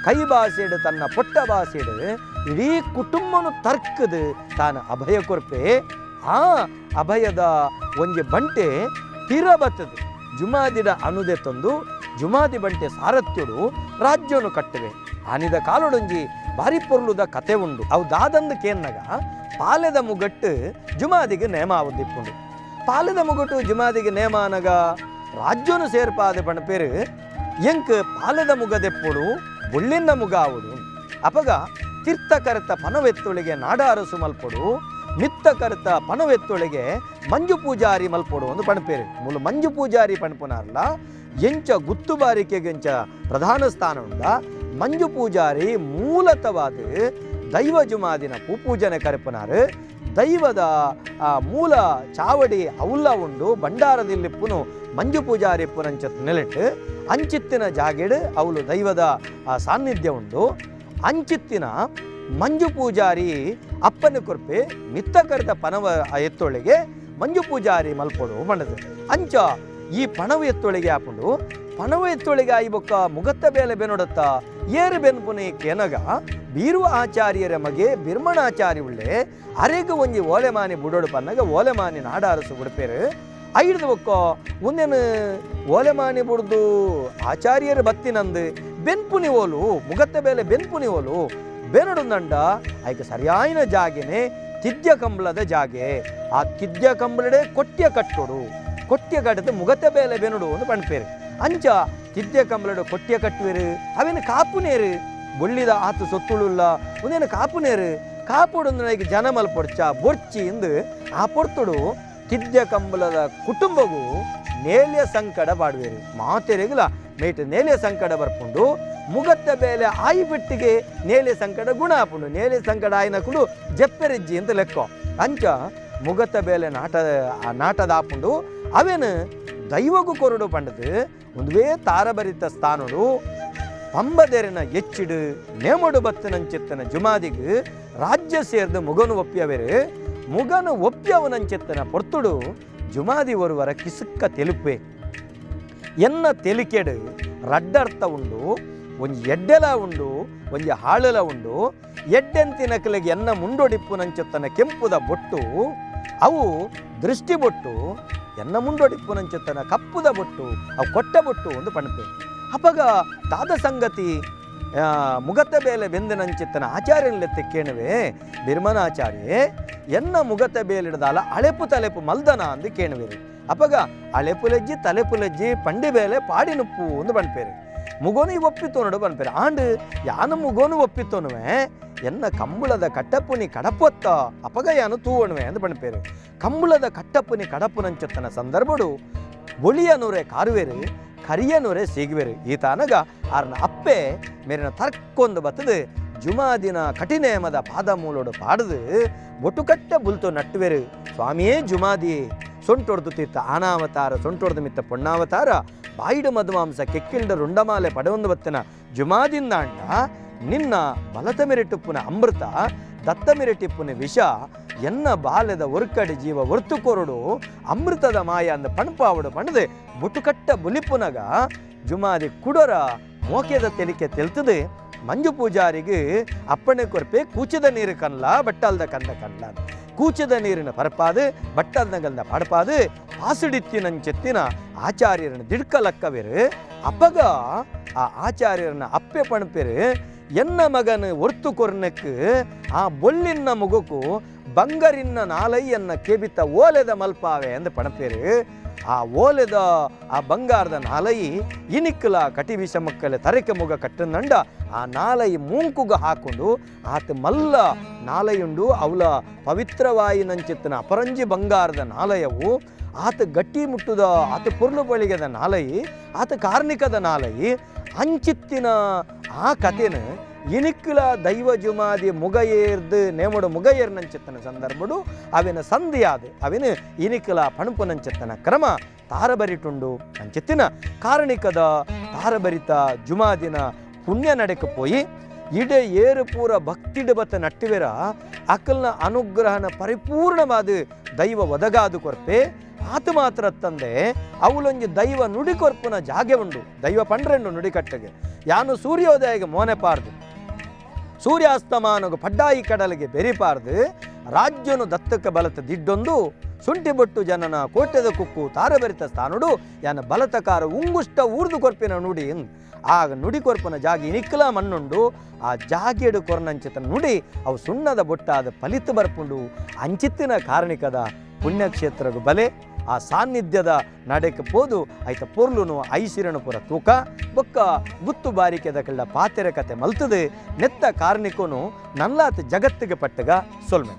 ಕೈ ಬಾಸೆಡು ತನ್ನ ಪೊಟ್ಟ ಬಾಸೆಡು ಇಡೀ ಕುಟುಂಬನು ತರ್ಕದು ತಾನು ಅಭಯ ಕೊರ್ಪೆ. ಆ ಅಭಯದ ಒಂಜಿ ಬಂಟೆ ತೀರ ಬತ್ತದು ಜುಮಾದಿಡ ಅನುದೆ ತಂದು ಜುಮಾದಿ ಬಂಟೆ ಸಾರಥ್ಯುಡು ರಾಜ್ಯನು ಕಟ್ಟುವೆ. ಆನಿದ ಕಾಲೊಡೊಂಜಿ ಬಾರಿ ಪೊರ್ಲುದ ಕತೆ ಉಂಡು. ಅವು ದಾದಂದು ಕೇನ್ನಗ ಪಾಲೆದ ಮುಗಟ್ಟು ಜುಮಾದಿಗೆ ನೇಮ ಆವೊಂದಿಪ್ಪುಂಡು. ಪಾಲೆದ ಮುಗಟ್ಟು ಜುಮಾದಿಗೆ ನೇಮ ಆನಗ ರಾಜ್ಯನು ಸೇರ್ಪಾದ ಪಣಪೇರು ಎಂಕ್ ಪಾಲೆದ ಮುಗದೆಪ್ಪುಡು ಬೊಳ್ಳಿನ ಮುಗ ಆವುಡು. ಅಪಗ ತೀರ್ಥ ಕರೆತ ಪನವೆತ್ತೊಳಿಗೆ ನಾಡಾರಸು ಮಲ್ಪೊಡು, ಮಿತ್ತ ಕರೆತ ಪನವೆತ್ತೊಳಿಗೆ ಮಂಜು ಪೂಜಾರಿ ಮಲ್ಪೊಡು ಒಂದು ಪಣಪೇರು. ಮೂಲು ಮಂಜು ಪೂಜಾರಿ ಪಣಪುನಾರ್ಲ ಎಂಚ ಗುತ್ತುಬಾರಿಕೆಗೆಂಚ ಪ್ರಧಾನ ಸ್ಥಾನ ಉಂಡ. ಮಂಜು ಪೂಜಾರಿ ಮೂಲತವಾದ ದೈವ ಜುಮಾದಿನ ಪೂಪೂಜನೆ ಕರೆಪುನಾರು. ದೈವದ ಆ ಮೂಲ ಚಾವಡಿ ಅವಲ್ಲ ಉಂಡು ಭಂಡಾರದಿಲ್ಲಿಪ್ಪುನು ಮಂಜು ಪೂಜಾರಿ ಪುನಂಚತ್ ನೆಲೆಟ್ಟು ಅಂಚಿತ್ತಿನ ಜಾಗೆಡು ಅವಳು ದೈವದ ಆ ಸಾನ್ನಿಧ್ಯ ಉಂಡು. ಅಂಚಿತ್ತಿನ ಮಂಜು ಪೂಜಾರಿ ಅಪ್ಪನ ಕೊರ್ಪೆ ಮಿತ್ತ ಕರೆದ ಪನವ ಎತ್ತೊಳಿಗೆ ಮಂಜು ಪೂಜಾರಿ ಮಲ್ಪೊಡು ಮಣದು. ಅಂಚ ಈ ಪಣವು ಎತ್ತೊಳಿಗೆ ಆಪುಂಡು. ಪಣವು ಎತ್ತೊಳಿಗೆ ಆಯಿ ಬೊಕ್ಕ ಮುಗತ್ತ ಬೇಲೆ ಬೆನೊಡತ್ತ ಏರು ಬೆನ್ಪುನಿ ಕೆನಗ ಬೀರು ಆಚಾರ್ಯರ ಮಗೆ ಬಿರ್ಮಣಾಚಾರಿ ಉಳ್ಳೆ ಅರೆಗು ಒಂಜಿ ಓಲೆಮಾನಿ ಬುಡೋಡು ಪನ್ನಗ ಓಲೆಮಾನಿ ನಾಡಾರಸು ಬುಡ್ಪೇರು. ಐಡ್ದು ಬೊಕ್ಕ ಒಂದೇನು ಓಲೆಮಾನಿ ಬುಡ್ದು ಆಚಾರ್ಯರ ಬತ್ತಿನಂದು ಬೆನ್ಪುನಿ ಓಲು ಮುಗತ್ತ ಬೇಲೆ ಬೆನ್ಪುನಿ ಓಲು ಬೆನೊಡುಂದಂಡ ಐಕ ಸರಿಯಾಯಿನ ಜಾಗೆನೆ ತಿದ್ಯ ಕಂಬಳದ ಜಾಗೆ. ಆ ತಿದ್ಯ ಕಂಬಳಡೆ ಕೊಟ್ಯ ಕಟ್ಟೊಡು, ಕೊಟ್ಯ ಕಟ್ಟದ ಮುಗತ್ತ ಬೇಲೆ ಬೆನೊಡು ಒಂದು ಪಣ್ಪೇರು. ಅಂಚ ತಿದ್ಯ ಕಂಬಳಡು ಕೊಟ್ಯ ಕಟ್ಟುವೆರು. ಅವೇನು ಕಾಪುನೇರು ಬೊಳ್ಳಿದ ಆತು ಸೊತ್ತುಳುಲ್ಲ ಒಂದೇನು ಕಾಪುನೇರು ಕಾಪುಡು ಈಗ ಜನ ಮಲ್ಪೊಡ್ಚ ಬೊರ್ಚಿ ಇಂದು ಆ ಪೊರ್ತುಡು ತಿದ್ಯ ಕಂಬಳದ ಕುಟುಂಬಗೂ ನೇಲ್ಯ ಸಂಕಡ ಪಾಡುವೇರು. ಮಾತೆರೆಗುಲ ಮೇಟ್ ನೇಲ್ಯ ಸಂಕಡ ಬರ್ಪುಂಡು. ಮುಗತ್ತ ಬೇಲೆ ಆಯಿ ಬಿಟ್ಟಿಗೆ ನೇಲೆ ಸಂಕಡ ಗುಣ ಆಪುಂಡು. ನೇಲೆ ಸಂಕಡ ಆಯ್ನಕುಲು ಜಪ್ಪೆರೆಜ್ಜಿ ಅಂತ ಲೆಕ್ಕ. ಅಂಚ ಮುಗತ್ತ ಬೇಲೆ ನಾಟ ನಾಟದ ಆಪುಂಡು. ಅವೇನು ದೈವಗು ಕೊರಡು ಪಂಡದು ಒಂದುವೇ ತಾರಬರಿತ ಸ್ಥಾನಡು ಪಂಬದೆರಿನ ಎಚ್ಚಿಡು ನೇಮಡು ಬತ್ತನಂಚಿತ್ತನ ಜುಮಾದಿಗು ರಾಜ್ಯ ಸೇರ್ದು ಮುಗನು ಒಪ್ಪಿಯವೆರು. ಮುಗನು ಒಪ್ಪಿಯವನಂಚಿತ್ತನ ಪೊರ್ತುಡು ಜುಮಾದಿ ಒರುವರ ಕಿಸುಕ್ಕ ತೆಲುಪೆ ಎನ್ನ ತೆಲಿಕೆಡು ರಡ್ಡರ್ಥ ಉಂಡು. ಒಂಜಿ ಎಡ್ಡೆಲ ಉಂಡು, ಒಂಜಿ ಹಾಳೆಲ ಉಂಡು. ಎಡ್ಡೆಂತಿನಕಲಿಗೆ ಎನ್ನ ಮುಂಡೊಡಿಪ್ಪುನಂಚಿತ್ತನ ಕೆಂಪುದ ಬೊಟ್ಟು ಅವು ದೃಷ್ಟಿ ಬೊಟ್ಟು, ಎನ್ನ ಮುಂಡೊಡಿಪ್ಪುನಂಚಿತ್ತನ ಕಪ್ಪುದ ಬೊಟ್ಟು ಅವು ಕೊಟ್ಟ ಬೊಟ್ಟು ಒಂದು ಪಣಪೆ. ಅಪಗ ದಾದ ಸಂಗತಿ ಮುಗತ ಬೇಲೆ ಬೆಂದನಂಚಿತ್ತನ ಆಚಾರ್ಯನ ಕೇಣುವೆ ಬಿರ್ಮನಾಚಾರ್ಯೇ ಎನ್ನ ಮುಗತ ಬೇಲಿಡ್ದಾಲ ಅಳೆಪು ತಲೆಪು ಮಲ್ದನ ಅಂದು ಕೇಣುವೆರು. ಅಪಗ ಅಳೆಪುಲೆಜ್ಜಿ ತಲೆಪುಲೆಜ್ಜಿ ಪಂಡಿ ಬೇಲೆ ಪಾಡಿನುಪ್ಪು ಅಂದು ಬಣ್ಪೇರು. ಮುಗೋನು ಒಪ್ಪಿತೋನಡು ಬನ್ಪೇರು. ಆಂಡು ಯಾನು ಮುಗೋನು ಒಪ್ಪಿತೋನುವೆ ಎನ್ನ ಕಂಬಳದ ಕಟ್ಟಪ್ಪುನಿ ಕಡಪೊತ್ತ ಅಪಗ ಯಾನು ತೂವಣುವೆ ಅಂದು ಬಣ್ಪೇರು. ಕಂಬಳದ ಕಟ್ಟಪ್ಪುನಿ ಕಡಪುನಂಚೊತ್ತನ ಸಂದರ್ಭಡು ಬೊಳಿಯನೂರೆ ಕಾರುವೆರು ಕರಿಯನೂರೆ ಸೀಗುವೆರು. ಈತಾನಗ ಆರ್ನ ಅಪ್ಪೆ ಮೇರಿನ ತರ್ಕೊಂದು ಬತ್ತದು ಜುಮಾದಿನ ಕಠಿನೇಮದ ಪಾದ ಮೂಲೋಡು ಪಾಡದು ಬೊಟುಕಟ್ಟ ಬುಲ್ತು ನಟ್ಟುವೆರು. ಸ್ವಾಮಿಯೇ ಜುಮಾದಿ ಸೊಂಟೊಡ್ದು ತೀರ್ಥ ಆನಾವತಾರ ಸೊಂಟೊಡ್ದು ಮಿತ್ತ ಪೊಣ್ಣಾವತಾರ ಬಾಯಿಡು ಮಧುಮಾಂಸ ಕೆಕ್ಕಿಲ್ಡ ರುಂಡಮಾಲೆ ಪಡವೊಂದು ಬತ್ತಿನ ಜುಮಾದಿಂದಾಂಡ ನಿನ್ನ ಬಲತ ಮೆರಿಟುಪ್ಪುನ ಅಮೃತ ದತ್ತ ಮೆರಿಟಿಪ್ಪುನ ವಿಷ ಎನ್ನ ಬಾಲ್ಯದ ಒರ್ಕಡಿ ಜೀವ ಒರ್ತು ಕೊರಡು ಅಮೃತದ ಮಾಯ ಅಂದ ಪಣ್ಪಾವಡು ಪಣದು ಬುಟುಕಟ್ಟ ಬುಲಿಪುನಗ ಜುಮಾದಿ ಕುಡೊರ ಮೋಕೆದ ತೆಲಿಕೆ ತೆಲ್ತದೆ. ಮಂಜು ಪೂಜಾರಿಗೆ ಅಪ್ಪಣೆ ಕೊರ್ಪೆ ಕೂಚದ ನೀರು ಕನ್ಲ ಬಟ್ಟಲ್ದ ಕಂದ ಕನ್ಲ ಕೂಚದ ನೀರಿನ ಪರಪಾದು ಬಟ್ಟಲ್ದಂಗಲ್ದ ಪಡಪಾದು ಪಾಸುಡಿತ್ತಿನಂచెತ್ತಿನ ಆಚಾರ್ಯರನ್ನ ದಿಡ್ಕಲಕ್ಕವೆರು. ಅಪಗ ಆ ಆಚಾರ್ಯರನ್ನ ಅಪ್ಪೆ ಪಣಪೆರು ಎನ್ನ ಮಗನ ಒರ್ತು ಕೊರ್ನಕ್ಕೆ ಆ ಬೊಳ್ಳಿನ್ನ ಮುಗುಕು ಬಂಗರಿನ್ನ ನಾಲೈಯನ್ನ ಕೆಬಿತ ಓಲೆದ ಮಲ್ಪಾವೆ ಅಂದು ಪಣಪೇರು. ಆ ಓಲೆದ ಆ ಬಂಗಾರದ ನಾಲೈ ಇನಿಕ್ಕಲ ಕಟಿ ವಿಷ ಮಕ್ಕಳ ತರಕೆ ಮುಗ ಕಟ್ಟನಂಡ ಆ ನಾಲೈ ಮೂಂಕುಗ ಹಾಕೊಂಡು ಆತ ಮಲ್ಲ ನಾಲೈಯುಂಡು ಅವಲ ಪವಿತ್ರವಾಯಿನಂಚಿತ್ತನ ಅಪರಂಜಿ ಬಂಗಾರದ ನಾಲಯವು ಆತ ಗಟ್ಟಿ ಮುಟ್ಟುದ ಆತ ಪೊರ್ಲು ಬಳಿಗದ ನಾಲೈ ಆತ ಕಾರ್ಣಿಕದ ನಾಲೈ ಅಂಚಿತ್ತಿನ ಆ ಕಥೆನ ಇನಿಕ್ಕಲ ದೈವ ಜುಮಾದಿ ಮುಗಯೇರ್ದು ನೇಮಡು ಮುಗಯೇರ್ನಂಚಿತ್ತನ ಸಂದರ್ಭಡು ಅವಿನ ಸಂಧಿಯಾದ ಅವಿನ ಇನಿಕ್ಕಲ ಪಣಪುನಂಚಿತ್ತನ ಕ್ರಮ ತಾರಬರಿಟುಂಡು ಅಂಚಿತ್ತಿನ ಕಾರಣಿಕದ ತಾರಬರಿತ ಜುಮಾದಿನ ಪುಣ್ಯ ನಡೆಕ ಪೋಯಿ ಇಡೆ ಏರು ಪೂರ ಭಕ್ತಿಡು ಬತ್ತ ನಟ್ಟಿವೆರ ಅಕಲ್ನ ಅನುಗ್ರಹನ ಪರಿಪೂರ್ಣವಾದ ದೈವ ಒದಗಾದು ಕೊರ್ಪೆ. ಆತ ಮಾತ್ರ ತಂದೆ ಅವಲೊಂಜಿ ದೈವ ನುಡಿ ಕೊರ್ಪುನ ಜಾಗೆ ಉಂಡು. ದೈವ ಪಂಡ್ರೆಂಡು ನುಡಿಕಟ್ಟೆಗೆ ಯಾನು ಸೂರ್ಯೋದಯಗೆ ಮೋನೆ ಪಾರ್ದು ಸೂರ್ಯಾಸ್ತಮಾನಗು ಪಡ್ಡಾಯಿ ಕಡಲಿಗೆ ಬೆರಿಪಾರ್ದು ರಾಜ್ಯನು ದತ್ತಕ ಬಲತ ದಿಡ್ಡೊಂದು ಸುಂಟಿ ಬೊಟ್ಟು ಜನನ ಕೋಟೆದ ಕುಕ್ಕು ತಾರಬರಿತ ಸ್ಥಾನುಡು ಯಾನ ಬಲತಕಾರ ಉಂಗುಷ್ಟ ಊರ್ದು ಕೊರ್ಪಿನ ನುಡಿ. ಆಗ ನುಡಿ ಕೊರ್ಪನ ಜಾಗಿ ಇನಿಕ್ಕಲ ಮಣ್ಣುಂಡು ಆ ಜಾಗೆಡು ಕೊರ್ನಂಚಿತ ನುಡಿ ಅವು ಸುಣ್ಣದ ಬೊಟ್ಟಾದ ಫಲಿತ ಬರ್ಪುಂಡು. ಅಂಚಿತ್ತಿನ ಕಾರಣಿಕದ ಪುಣ್ಯಕ್ಷೇತ್ರಗು ಬಲೆ ಆ ಸಾನ್ನಿಧ್ಯದ ನಡೆಕ ಪೋದು ಐತ ಪೊರ್ಲುನು ಐಸಿರನು ಪುರ ತೂಕ ಬೊಕ್ಕ ಗುತ್ತು ಬಾರಿಕೆದ ಕಳ್ಳ ಪಾತೆರ ಕತೆ ಮಲ್ತದೆ ನೆತ್ತ ಕಾರ್ಣಿಕೋನು ನಲ್ಲಾತ ಜಗತ್ತಿಗೆ ಪಟ್ಟಗ ಸೊಲ್ಮೆ.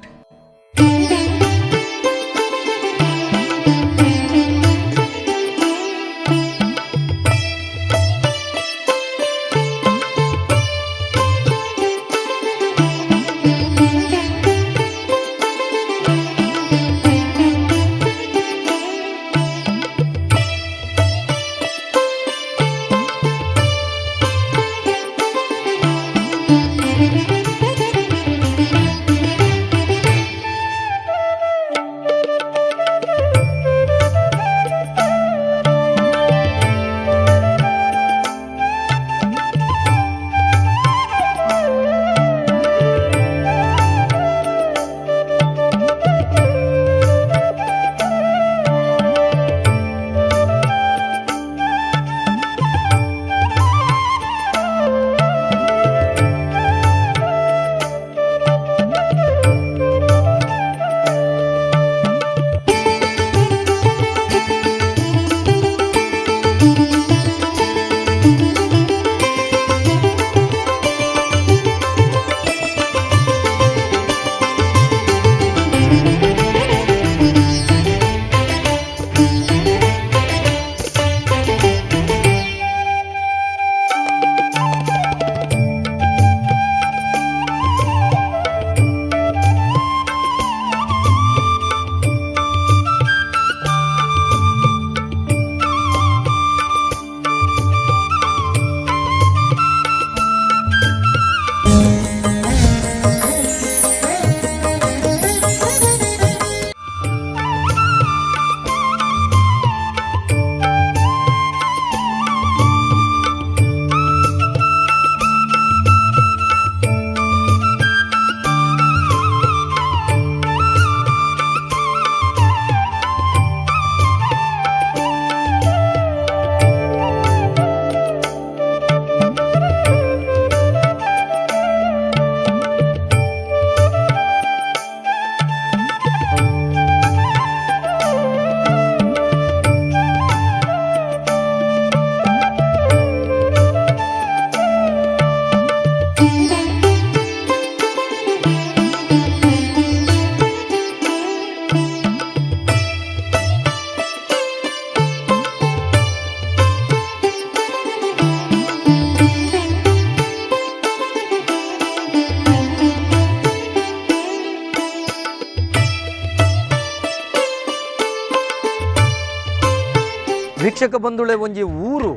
ವೀಕ್ಷಕ ಬಂಧುಳೆ ಒಂಜಿ ಊರು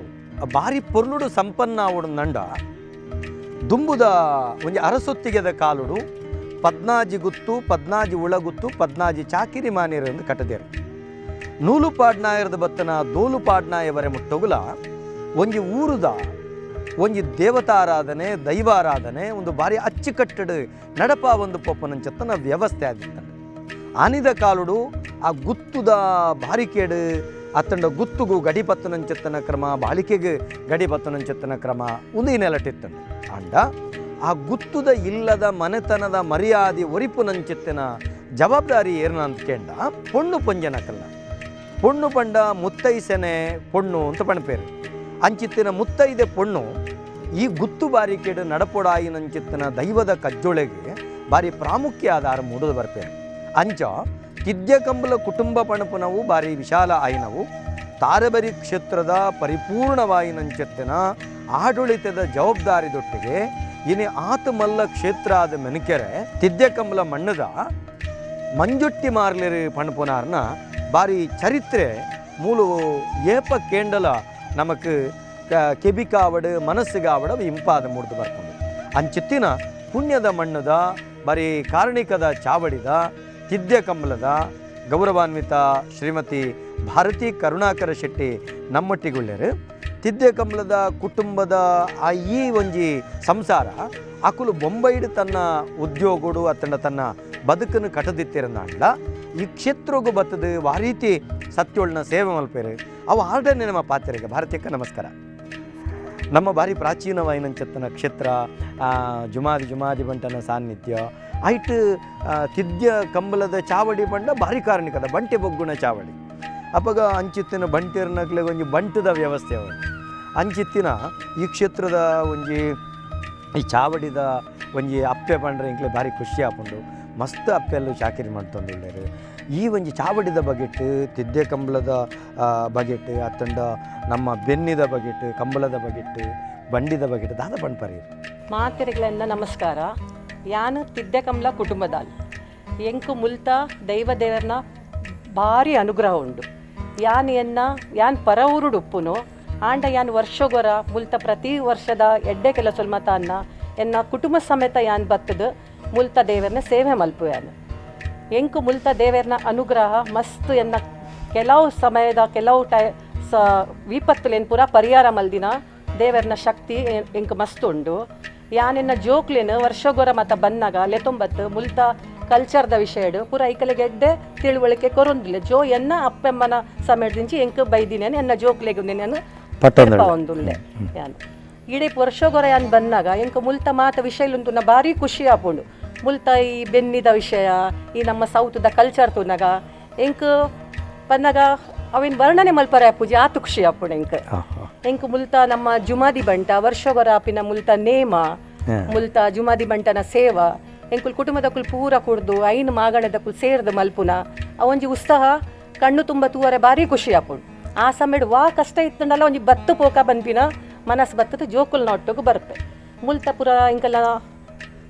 ಬಾರಿ ಪೊರ್ಲುಡು ಸಂಪನ್ನ ಆವಡು ನಂಡ ದುಂಬುದ ಒಂಜಿ ಅರಸೊತ್ತಿಗೆದ ಕಾಲುಡು ಪದ್ನಾಜಿ ಗುತ್ತು ಪದ್ನಾಜಿ ಉಳಗುತ್ತು ಪದ್ನಾಜಿ ಚಾಕಿರಿ ಮಾನೇರು ಎಂದು ಕಟ್ಟದೇರು. ನೂಲು ಪಾಡ್ನಾಯರದ ಬತ್ತನ ದೋಲು ಪಾಡ್ನಾಯವರೆ ಮುಟ್ಟೊಗುಲ ಒಂಜಿ ಊರುದ ಒಂಜಿ ದೇವತಾರಾಧನೆ ದೈವಾರಾಧನೆ ಒಂದು ಬಾರಿ ಅಚ್ಚುಕಟ್ಟಡು ನಡಪ ಒಂದು ಪೊಪ್ಪನಂಚತ್ತನ ವ್ಯವಸ್ಥೆ ಆದಿತ್ತಂಡ. ಆನಿದ ಕಾಲುಡು ಆ ಗುತ್ತುದ ಬಾರಿಕೇಡು ಅತ್ತಂಡ ಗುತ್ತುಗು ಗಡಿಪತ್ತನಂಚತ್ತನ ಕ್ರಮ ಬಾಳಿಕೆಗೆ ಗಡಿಪತ್ತನಂಚತ್ತನ ಕ್ರಮ ಒಂದು ಈ ನೆಲಟಿತ್ತಂಡ. ಅಂಡ ಆ ಗುತ್ತುದ ಇಲ್ಲದ ಮನೆತನದ ಮರ್ಯಾದೆ ಒರಿಪುನಂಚಿತ್ತಿನ ಜವಾಬ್ದಾರಿ ಏರ್ನ ಅಂತ ಕೇಂಡ ಪೊಣ್ಣು ಪೊಂಜನಕಲ್ಲ. ಪೊಣ್ಣು ಪಂಡ ಮುತ್ತೈಸೆನೆ ಪೊಣ್ಣು ಅಂತ ಪಣಪೇರು. ಅಂಚಿತ್ತಿನ ಮುತ್ತೈದೆ ಪೊಣ್ಣು ಈ ಗುತ್ತು ಬಾರಿಕೇಡು ನಡಪೊಡಾಯಿನಂಚಿತ್ತಿನ ದೈವದ ಕಜ್ಜೊಳೆಗೆ ಬಾರಿ ಪ್ರಾಮುಖ್ಯ ಆಧಾರ ಮೂಡದು ಬರ್ಪೇರು. ಅಂಚ ತಿದ್ಯ ಕಂಬಲ ಕುಟುಂಬ ಪಣಪುನವು ಬಾರಿ ವಿಶಾಲ ಆಯಿನವು. ತಾರಬರಿ ಕ್ಷೇತ್ರದ ಪರಿಪೂರ್ಣವಾಯಿನಂಚಿತ್ತಿನ ಆಡಳಿತದ ಜವಾಬ್ದಾರಿದೊಟ್ಟಿಗೆ ಇನಿ ಆತ ಮಲ್ಲ ಕ್ಷೇತ್ರ ಆದ ಮೆನಕೆರೆ ತಿದ್ಯ ಕಂಬಲ ಮಣ್ಣದ ಮಂಜೊಟ್ಟಿ ಮಾರ್ಲಿರು ಪಣಪುನಾರ್ನ ಬಾರಿ ಚರಿತ್ರೆ ಮೂಲು ಏಪ ಕೇಂಡಲ ನಮಕ್ ಕೆಬಿಕಾವಡು ಮನಸ್ಸಿಗಾವಡು ಅವು ಇಂಪಾದ ಮೂಡ್ದು ಬರ್ಕೊಂಡು. ಅಂಚಿತ್ತಿನ ಪುಣ್ಯದ ಮಣ್ಣದ ಬಾರಿ ಕಾರಣಿಕದ ಚಾವಡಿದ ತಿದ್ಯ ಕಂಬಲದ ಗೌರವಾನ್ವಿತ ಶ್ರೀಮತಿ ಭಾರತಿ ಕರುಣಾಕರ ಶೆಟ್ಟಿ ನಮ್ಮೊಟ್ಟಿಗುಳ್ಳೇರು. ತಿದ್ಯ ಕಂಬಲದ ಕುಟುಂಬದ ಆ ಈ ಒಂಜಿ ಸಂಸಾರ ಅಕುಲು ಬೊಂಬೈಡು ತನ್ನ ಉದ್ಯೋಗಡು ಅತ್ತಂಡ ತನ್ನ ಬದುಕನ್ನು ಕಟ್ಟದಿತ್ತಿರಂದಾಂಡ್ಲ ಈ ಕ್ಷೇತ್ರಗೂ ಬತ್ತದು ವಾರೀತಿ ಸತ್ಯೋಳ್ನ ಸೇವೆ ಮಲ್ಪೇರು ಅವು ಆರ್ಡನೆ ನಮ್ಮ ಪಾತ್ರೆಗೆ. ಭಾರತೀಯಕ್ಕೆ ನಮಸ್ಕಾರ. ನಮ್ಮ ಭಾರಿ ಪ್ರಾಚೀನವಾಯಿನಂಚತ್ತನ ಕ್ಷೇತ್ರ ಜುಮಾದಿ ಜುಮಾದಿ ಬಂಟನ ಸಾನ್ನಿಧ್ಯ ಐಟ್ ತಿದ್ಯ ಕಂಬಲದ ಚಾವಡಿ ಬಂಡ ಭಾರಿ ಕಾರಣಿಕದ ಬಂಟೆ ಬೊಗ್ಗುಣ ಚಾವಡಿ. ಅಪ್ಪಗ ಅಂಚಿತ್ತಿನ ಬಂಟಿರ್ನಕ್ಲೆ ಒಂಜಿ ಬಂಟದ ವ್ಯವಸ್ಥೆ ಅವ. ಅಂಚಿತ್ತಿನ ಈ ಕ್ಷೇತ್ರದ ಒಂಜಿ ಈ ಚಾವಡಿದ ಒಂಜಿ ಅಪ್ಪೆ ಪಂಡ್ರೆ ಇಂಕ್ಲೆ ಭಾರಿ ಖುಷಿ ಆಪುಂಡು. ಮಸ್ತ್ ಅಪ್ಪೆಲ್ಲು ಚಾಕಿರಿ ಮಾಡ್ತೊಂದುಲ್ಲೆರ್. ಈ ಒಂಜಿ ಚಾವಡಿದ ಬಗೆಟ್ ತಿದ್ದೆ ಕಂಬಳದ ಬಗೆಟ್ ಅತ್ತಂಡ ನಮ್ಮ ಬೆನ್ನಿದ ಬಗೆಟ್ ಕಂಬಳದ ಬಗೆಟ್ ಬಂಡಿದ ಬಗೆಟ್ ದಾದ ಪಣ್ಪರಿ. ಮಾತೆರೆಗ್ಲೆನ್ನ ನಮಸ್ಕಾರ. ಯಾನು ತಿದ್ದೆ ಕಂಬಳ ಕುಟುಂಬದಾಲ್. ಎಂಕು ಮುಲ್ತ ದೈವ ದೇವರನ ಭಾರಿ ಅನುಗ್ರಹ ಉಂಡು. ಯಾನ್ ಎನ್ನ ಯಾನ್ ಪರ ಊರುಡು ಉಪ್ಪುನು ಆಂಡ ಯಾನ್ ವರ್ಷಗೊರ ಮುಲ್ತ ಪ್ರತಿ ವರ್ಷದ ಎಡ್ಡೆ ಕೆಲಸ ಮತ ಅನ್ನ ಎನ್ನ ಕುಟುಂಬ ಸಮೇತ ಯಾನ್ ಬತ್ತದು ಮುಲ್ತ ದೇವರನ್ನ ಸೇವೆ ಮಲ್ಪು. ಯಾನು ಎಂಕು ಮುಲ್ತ ದೇವರನ ಅನುಗ್ರಹ ಮಸ್ತ್ ಎನ್ನ ಕೆಲವು ಸಮಯದ ಕೆಲವು ಟೈ ಸ ವಿಪತ್ತುಲೇನ್ ಪೂರ ಪರಿಹಾರ ಮಲ್ದಿನ ದೇವರನ ಶಕ್ತಿ ಎಂಕ್ ಮಸ್ತ್ ಉಂಡು. ಯಾನೆನ್ನ ಜೋಕ್ಲೇನು ವರ್ಷಗೊರ ಮತ ಬನ್ನಾಗ ಲೆತೊಂಬತ್ತು ಮುಲ್ತ ಕಲ್ಚರ್ದ ವಿಷಯಡು ಪೂರ ಐಕಲೆಗೆ ಎಡ್ಡೆ ತಿಳುವಳಿಕೆ ಕೊರೊಂದಿಲ್ಲ. ಜೋ ಎನ್ನ ಅಪ್ಪೆಮ್ಮನ ಸಮಯದಿಂಚಿ ಎಂಕ್ ಬೈದಿನೇನು ಎನ್ನ ಜೋಕ್ಲೆಗ್ ನಾನು ಒಂದುಲ್ಲೆ. ಯಾನ್ ಇಡೀ ವರ್ಷಗೊರ ಯಾನ್ ಬನ್ನಾಗ ಎಂಕ್ ಮುಲ್ತ ಮಾತ ವಿಷಯ ಭಾರಿ ಖುಷಿ ಆಪುಂಡು. ಮುಲ್ತ ಈ ಬೆನ್ನಿದ ವಿಷಯ ಈ ನಮ್ಮ ಸೌತದ ಕಲ್ಚರ್ ತೂನಾಗ ಎಂಕ್ ಬನ್ನಾಗ ಅವಿನ ವರ್ಣನೆ ಮಲ್ಪರೆ ಪೂಜೆ ಆತು ಖುಷಿ ಆಪುಂಡು ಎಂಕ್. ಎಂಕ್ ಮುಲ್ತ ನಮ್ಮ ಜುಮಾದಿ ಬಂಟ ವರ್ಷಗೊರ ಆಪಿನ ಮುಲ್ತ ನೇಮ ಮುಲ್ತ ಜುಮಾದಿ ಬಂಟನ ಸೇವಾ ಎಂಕುಲ್ ಕುಟುಂಬದಕುಲ್ ಪೂರ ಕುಡ್ದು ಐನು ಮಾಗಣದಕುಲ್ ಸೇರ್ದು ಮಲ್ಪುನ ಆ ಒಂಜಿ ಉತ್ಸಾಹ ಕಣ್ಣು ತುಂಬ ತೂವರೆ ಭಾರಿ ಖುಷಿ ಆಪುಂಡು. ಆ ಸಮಯಡ್ ವಾ ಕಷ್ಟ ಇತ್ತುಂಡಲ ಒಂಜಿ ಬತ್ತು ಪೋಕ ಬಂಪಿನ ಮನಸ್ಸು ಬತ್ತದ ಜೋಕುಲ್ ನೊಟ್ಟುಗು ಬರ್ಪೆ. ಮುಲ್ತ ಪುರ ಇಂಕಲ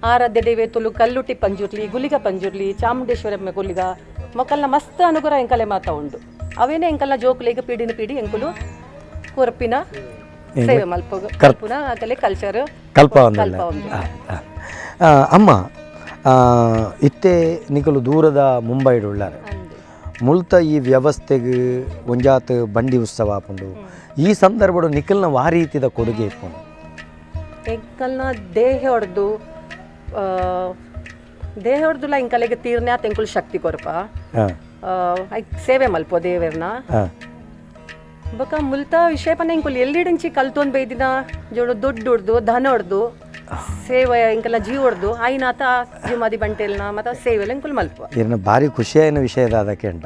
ಆರಾಧ್ಯ ದೇವೆ ತುಲು ಕಲ್ಲುಟ್ಟಿ ಪಂಜುರ್ಲಿ ಗುಲಿಗ ಪಂಜುರ್ಲಿ ಚಾಮುಂಡೇಶ್ವರಮ್ಮ ಗುಲಿಗ ಮೊಕಲ್ನ ಮಸ್ತ್ ಅನುಗ್ರಹ ಎಂಕಲೆ ಮಾತ ಉಂಡು. ಅವೇನೆ ಎಂಕಲ್ನ ಜೋಕುಲೆಗ್ ಪೀಡಿನ ಪೀಡಿ ಎಂಕುಲು ಕೊರ್ಪಿನ ಸೇವೆ ಮಲ್ಪುನ ಅಕಲೆ ಕಲ್ಚರ್ ಕಲ್ಪ ಅಮ್ಮ ಇತ್ತೆ ನಿಕಲು ದೂರದ ಮುಂಬೈಡ್ ಉಳ್ಳಾರೆ ಮುಲ್ತ ಈ ವ್ಯವಸ್ಥೆಗೆ ಒಂಜಾತ್ ಬಂಡಿ ಉತ್ಸವ ಆಪುಂಡು. ಈ ಸಂದರ್ಭಡು ನಿಖಲ್ನ ವಾರೀತಿದ ಕೊಡುಗೆ ಇಪ್ಪುಂಡು. ಎಂಕಲ್ನ ದೇಹ ಹೊಡೆದು ದೇಹ ಹೊಡೆದುಲ ಎಂಕಲೆಗೆ ತೀರ್ನ್ಯಾತ್ ಎಂಕುಲು ಶಕ್ತಿ ಕೊರ್ಪ ಐಕ್ ಸೇವೆ ಮಲ್ಪೋ ದೇವೆರ್ನ. ಬೊಕ ಮುಲ್ತ ವಿಷಯ ಪಂಡ ಎಂಕುಲು ಎಲ್ಲಿಡಿಂಚಿ ಕಲ್ತೊಂದು ಬೈದಿನ ಜೋಡು ದೊಡ್ಡ ಹೊಡ್ದು ಧನ ಹೊಡ್ದು ಸೇವೆ ಎಂಕಲ್ನ ಜೀವ ಹೊಡ್ದು ಆಯ್ನಾತ ಜುಮಾದಿ ಬಂಟೆಲ್ನ ಮತ್ತು ಸೇವೆಲ್ಲ ಎಂಕುಲು ಮಲ್ಪ. ಇರ್ನ ಭಾರಿ ಖುಷಿಯಾಯಿನ ವಿಷಯದ ಅದಕ್ಕೆಂಟ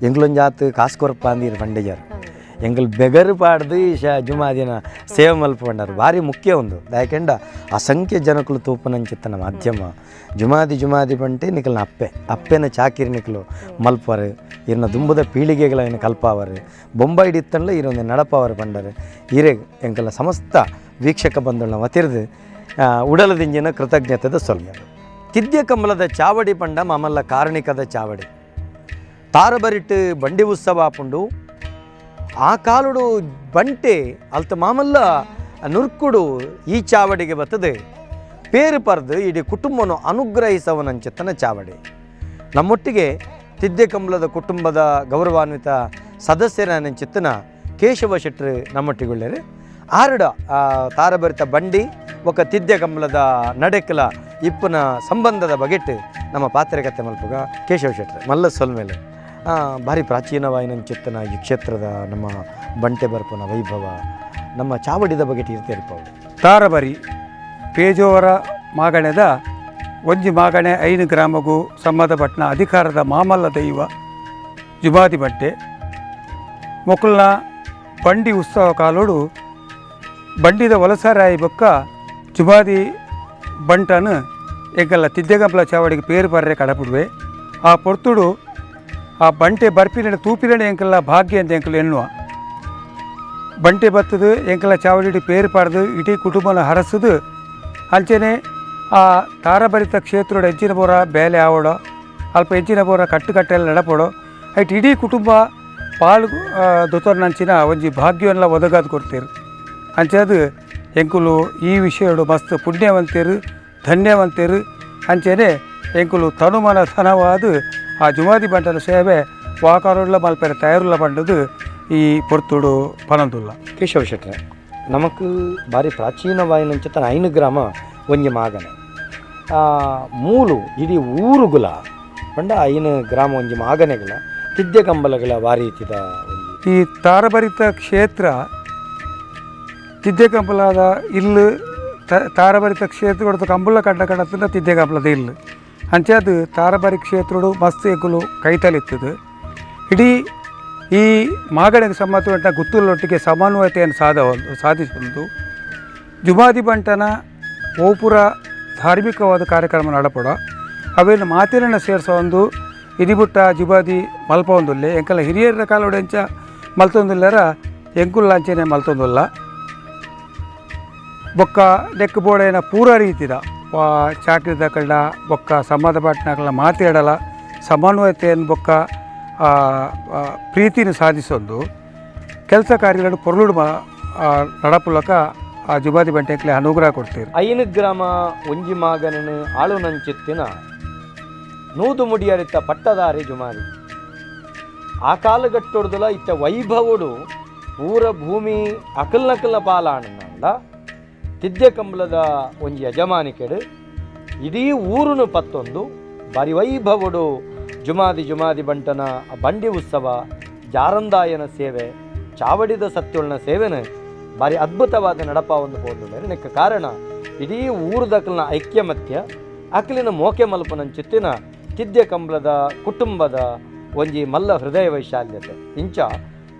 ಎಂಕ್ಲೊಂಜಾತ್ ಕಾಸು ಕೊರಪ ಅಂದಿರು ಪಂಡಿಜರ್ ಎಂಕಲ್ ಬೆಗರು ಪಾಡ್ದು ಜುಮಾದಿನ ಸೇವೆ ಮಲ್ಪಂಡಾರು ಭಾರಿ ಮುಖ್ಯ ಒಂದು. ಯಾಕೆಂಡ ಅಸಂಖ್ಯ ಜನಕುಲು ತೂಪನಂಚಿತ್ತನ ಮಾಧ್ಯಮ ಜುಮಾದಿ ಜುಮಾದಿ ಬಂಟೆ ನಿಕಲ್ನ ಅಪ್ಪೆ ಅಪ್ಪೆನ ಚಾಕಿರಿ ನಿಕಲು ಮಲ್ಪರು ಇರ್ನ ದುಂಬುದ ಪೀಳಿಗೆಗಳ ಕಲ್ಪಾವರು ಬೊಂಬೈಡ್ ಇತ್ತಂಡ್ಲ ಇರೊಂದು ನಡಪವರು ಪಂಡರು. ಇರೆ ಎಂಕಲ್ನ ಸಮಸ್ತ ವೀಕ್ಷಕ ಬಂಧುಗಳನ್ನ ವತಿರ್ದು ಉಡಲದಿಂಜಿನ ಕೃತಜ್ಞತೆದ ಸೊಲ್ಮೆಲು. ತಿದ್ಯ ಕಂಬಲದ ಚಾವಡಿ ಪಂಡ ಮಾಮಲ್ಲ ಕಾರಣಿಕದ ಚಾವಡಿ ತಾರಬರಿಟ್ಟು ಬಂಡಿ ಉತ್ಸವ ಆಪುಂಡು. ಆ ಕಾಲುಡು ಬಂಟೆ ಅಲ್ತ ಮಾಮಲ್ಲ ನುರ್ಕುಡು ಈ ಚಾವಡಿಗೆ ಬರ್ತದೆ ಪೇರು ಪರ್ದು ಇಡೀ ಕುಟುಂಬವನ್ನು ಅನುಗ್ರಹಿಸವನಂಚಿತ್ತನ ಚಾವಡಿ. ನಮ್ಮೊಟ್ಟಿಗೆ ತಿದ್ದೆ ಕಂಬಳದ ಕುಟುಂಬದ ಗೌರವಾನ್ವಿತ ಸದಸ್ಯರ ಕೇಶವ ಶೆಟ್ಟರು ನಮ್ಮೊಟ್ಟಿಗುಳ್ಳೇರು. ಆರುಡ ತಾರಭರಿತ ಬಂಡಿ ಒಕ್ಕ ತಿದ್ದೆ ಕಂಬಳದ ನಡೆಕಲ ಇಪ್ಪನ ಸಂಬಂಧದ ಬಗೆಟ್ ನಮ್ಮ ಪಾತ್ರೆಕತೆ ಮಲ್ಪುಗ ಕೇಶವ ಶೆಟ್ಟರು ಮಲ್ಲ ಸೊಲ್ಮೇಲೆ. ಭಾರಿ ಪ್ರಾಚೀನವಾಯಿನಂಚಿತ್ತನ ಈ ಕ್ಷೇತ್ರದ ನಮ್ಮ ಬಂಟೆ ಬರ್ಪನ ವೈಭವ ನಮ್ಮ ಚಾವಡಿದ ಬಗೆಟ್ ಇರ್ತೇರಿಪವು. ತಾರಬರಿ ಪೇಜೋವರ ಮಾಗಣೆದ ಒಂಜಿ ಮಾಗಣೆ 5 ಗ್ರಾಮಗೂ ಸಂಬಂಧಪಟ್ಟನ ಅಧಿಕಾರದ ಮಾಮಲ್ಲ ದೈವ ಜುಮಾದಿ ಬಂಟೆ ಮೊಕುಲ್ನ ಬಂಡಿ ಉತ್ಸವ ಕಾಲೋಡು ಬಂಡಿದ ವಲಸರಾಯಿ ಬೊಕ್ಕ ಜುಮಾದಿ ಬಂಟನು ಎಂಕಲ್ಲ ತಿದ್ದೆಗಂಪಲ ಚಾವಡಿಗೆ ಪೇರು ಬರ್ರೆ ಕಡಪುಡುವೆ. ಆ ಪೊರ್ತುಡು ಆ ಬಂಟೆ ಬರ್ಪಿನ ತೂಪಿನ ಎಂಕಲ್ಲ ಭಾಗ್ಯ ಅಂತ ಎಂಕಲ್ ಎನ್ನುವ ಬಂಟೆ ಬತ್ತದು ಎಂಕಲ್ಲ ಚಾವಡಿ ಪೇರು ಪಾಡ್ದು ಇಡೀ ಕುಟುಂಬನ ಹರಸುದು. ಅಂಚೆನೆ ಆ ತಾರಭರಿತ ಕ್ಷೇತ್ರದ ಹೆಚ್ಚಿನ ಬೋರ ಬೇಲೆ ಆವಡೋ ಅಲ್ಪ ಹೆಚ್ಚಿನ ಬೋರ ಕಟ್ಟುಕಟ್ಟೆಲ್ಲ ನಡಪಡೋ ಐಟ್ ಇಡೀ ಕುಟುಂಬ ಪಾಲು ದೊತರ್ನಂಚಿನ ಒಂಜಿ ಭಾಗ್ಯವನ್ನೆಲ್ಲ ಒದಗಾದು ಕೊಡ್ತೀರು. ಅಂಚೆ ಎಂಕುಲು ಈ ವಿಷಯಡು ಮಸ್ತ್ ಪುಣ್ಯವಂತರು ಧನ್ಯವಂತರು. ಅಂಚೆನೆ ಎಂಕುಲು ತನುಮನ ಧನವಾದ ಆ ಜುಮಾದಿ ಬಂಟನ ಸೇವೆ ವಾಕಾರುಳ್ಳ ಮಲ್ಪೆರೆ ತಯಾರುಳ್ಳ ಬಂಡದು ಈ ಪೊರ್ತುಡು ಪನಂದುಲ್ಲ. ಕೇಶವ ಶೆಟ್ಟರೆ, ನಮಕ್ ಭಾರಿ ಪ್ರಾಚೀನವಾಯಿನಂಚಿತನ 5 ಗ್ರಾಮ ಒಂಜಿ ಮಾಗಣೆ ಮೂಲು ಇಡೀ ಊರುಗುಲ ಪಂಡ 5 ಗ್ರಾಮ ಒಂಜಿ ಮಾಗನೆಗಳ ತಿದ್ದೆ ಕಂಬಲಗಳ ವಾರೀತಿದ ಒಂಜಿ ಈ ತಾರಭರಿತ ಕ್ಷೇತ್ರ ತಿದ್ದೆ ಕಂಬಲಾದ ಇಲ್ಲು ತಾರಭರಿತ ಕ್ಷೇತ್ರ ಕಂಬುಲ ಕಂಡ ಕಂಡತ್ತಿನ ತಿದ್ದೆ ಕಂಬಲದ ಇಲ್ಲು ಅಂಚೆ ಅದು ತಾರಬರಿ ಕ್ಷೇತ್ರಡು ಮಸ್ತ್ ಎಂಕುಲು ಕೈತಲಿತ್ತದು. ಇಡೀ ಈ ಮಾಗಣೆಗೆ ಸಂಬಂಧಪಟ್ಟ ಗುತ್ತುಲೊಟ್ಟಿಗೆ ಸಮನ್ವಯತೆಯನ್ನು ಸಾಧಿಸುವುದು ಜುಮಾದಿ ಬಂಟನ ಓಪುರ ಧಾರ್ಮಿಕವಾದ ಕಾರ್ಯಕ್ರಮ ನಡಪಡ ಅವೇನು ಮಾತಿನ ಸೇರಿಸೋ ಒಂದು ಇದಿಬುಟ್ಟ ಜುಬಾದಿ ಮಲ್ಪ ಒಂದುಲ್ಲೆ ಎಂಕಲ ಹಿರಿಯರ ಕಾಲೋಡೆಂಚ ಮಲ್ತೊಂದುಲ್ಲರ ಎಂಕುಲ್ಲಾಂಚನೆ ಮಲ್ತೊಂದುಲ್ಲ. ಬೊಕ್ಕ ನೆಕ್ ಬೋಡೇನ ಪೂರ ರೀತಿದ ಚಾಕ್ರಿದ ಕಳ್ಳ ಬೊಕ್ಕ ಸಂಬಂಧಪಟ್ಟನಕಲ ಮಾತಾಡಲ ಸಮನ್ವಯತೆಯನ್ನು ಬೊಕ್ಕ ಪ್ರೀತಿನ ಸಾಧಿಸೊಂದು ಕೆಲಸ ಕಾರ್ಯಗಳನ್ನು ಪೊರ್ಲುಡು ನಡಪುಲಕ ಆ ಜುಬಾದಿ ಬಂಟೆಕ್ಲೆ ಅನುಗ್ರಹ ಕೊಡ್ತೀರಿ. 5 ಗ್ರಾಮ ಒಂಜಿ ಮಾಗನನು ಆಳುನಂಚಿತ್ತಿನ ನೂದು ಮುಡಿಯರಿತ್ತ ಪಟ್ಟದಾರಿ ಜುಮಾರಿ ಆ ಕಾಲಗಟ್ಟೊಡ್ದಲ ಇತ್ತ ವೈಭವಡು ಪೂರ ಭೂಮಿ ಅಕಲ್ನಕಲ್ನ ಪಾಲಾಣನಲ್ಲ ತಿದ್ದೆ ಕಂಬಳದ ಒಂಜಿ ಯಜಮಾನಿಕೆಡು ಇಡೀ ಊರುನು ಪತ್ತೊಂದು ಬಾರಿ ವೈಭವಡು ಜುಮಾದಿ ಜುಮಾದಿ ಬಂಟನ ಬಂಡಿ ಉತ್ಸವ ಜಾರಂದಾಯನ ಸೇವೆ ಚಾವಡಿದ ಸತ್ಯೊಳ್ನ ಸೇವೆನ ಭಾರಿ ಅದ್ಭುತವಾದ ನಡಪ ಒಂದು ಹೋದ ನೆಕ್ಕ ಕಾರಣ ಇಡೀ ಊರುದಕಲ್ನ ಐಕ್ಯಮತ್ಯ ಅಕಲಿನ ಮೋಕೆ ಮಲ್ಪನಂಚಿತ್ತಿನ ತಿದ್ದೆ ಕಂಬಳದ ಕುಟುಂಬದ ಒಂಜಿ ಮಲ್ಲ ಹೃದಯ ವೈಶಾಲ್ಯತೆ ಇಂಚ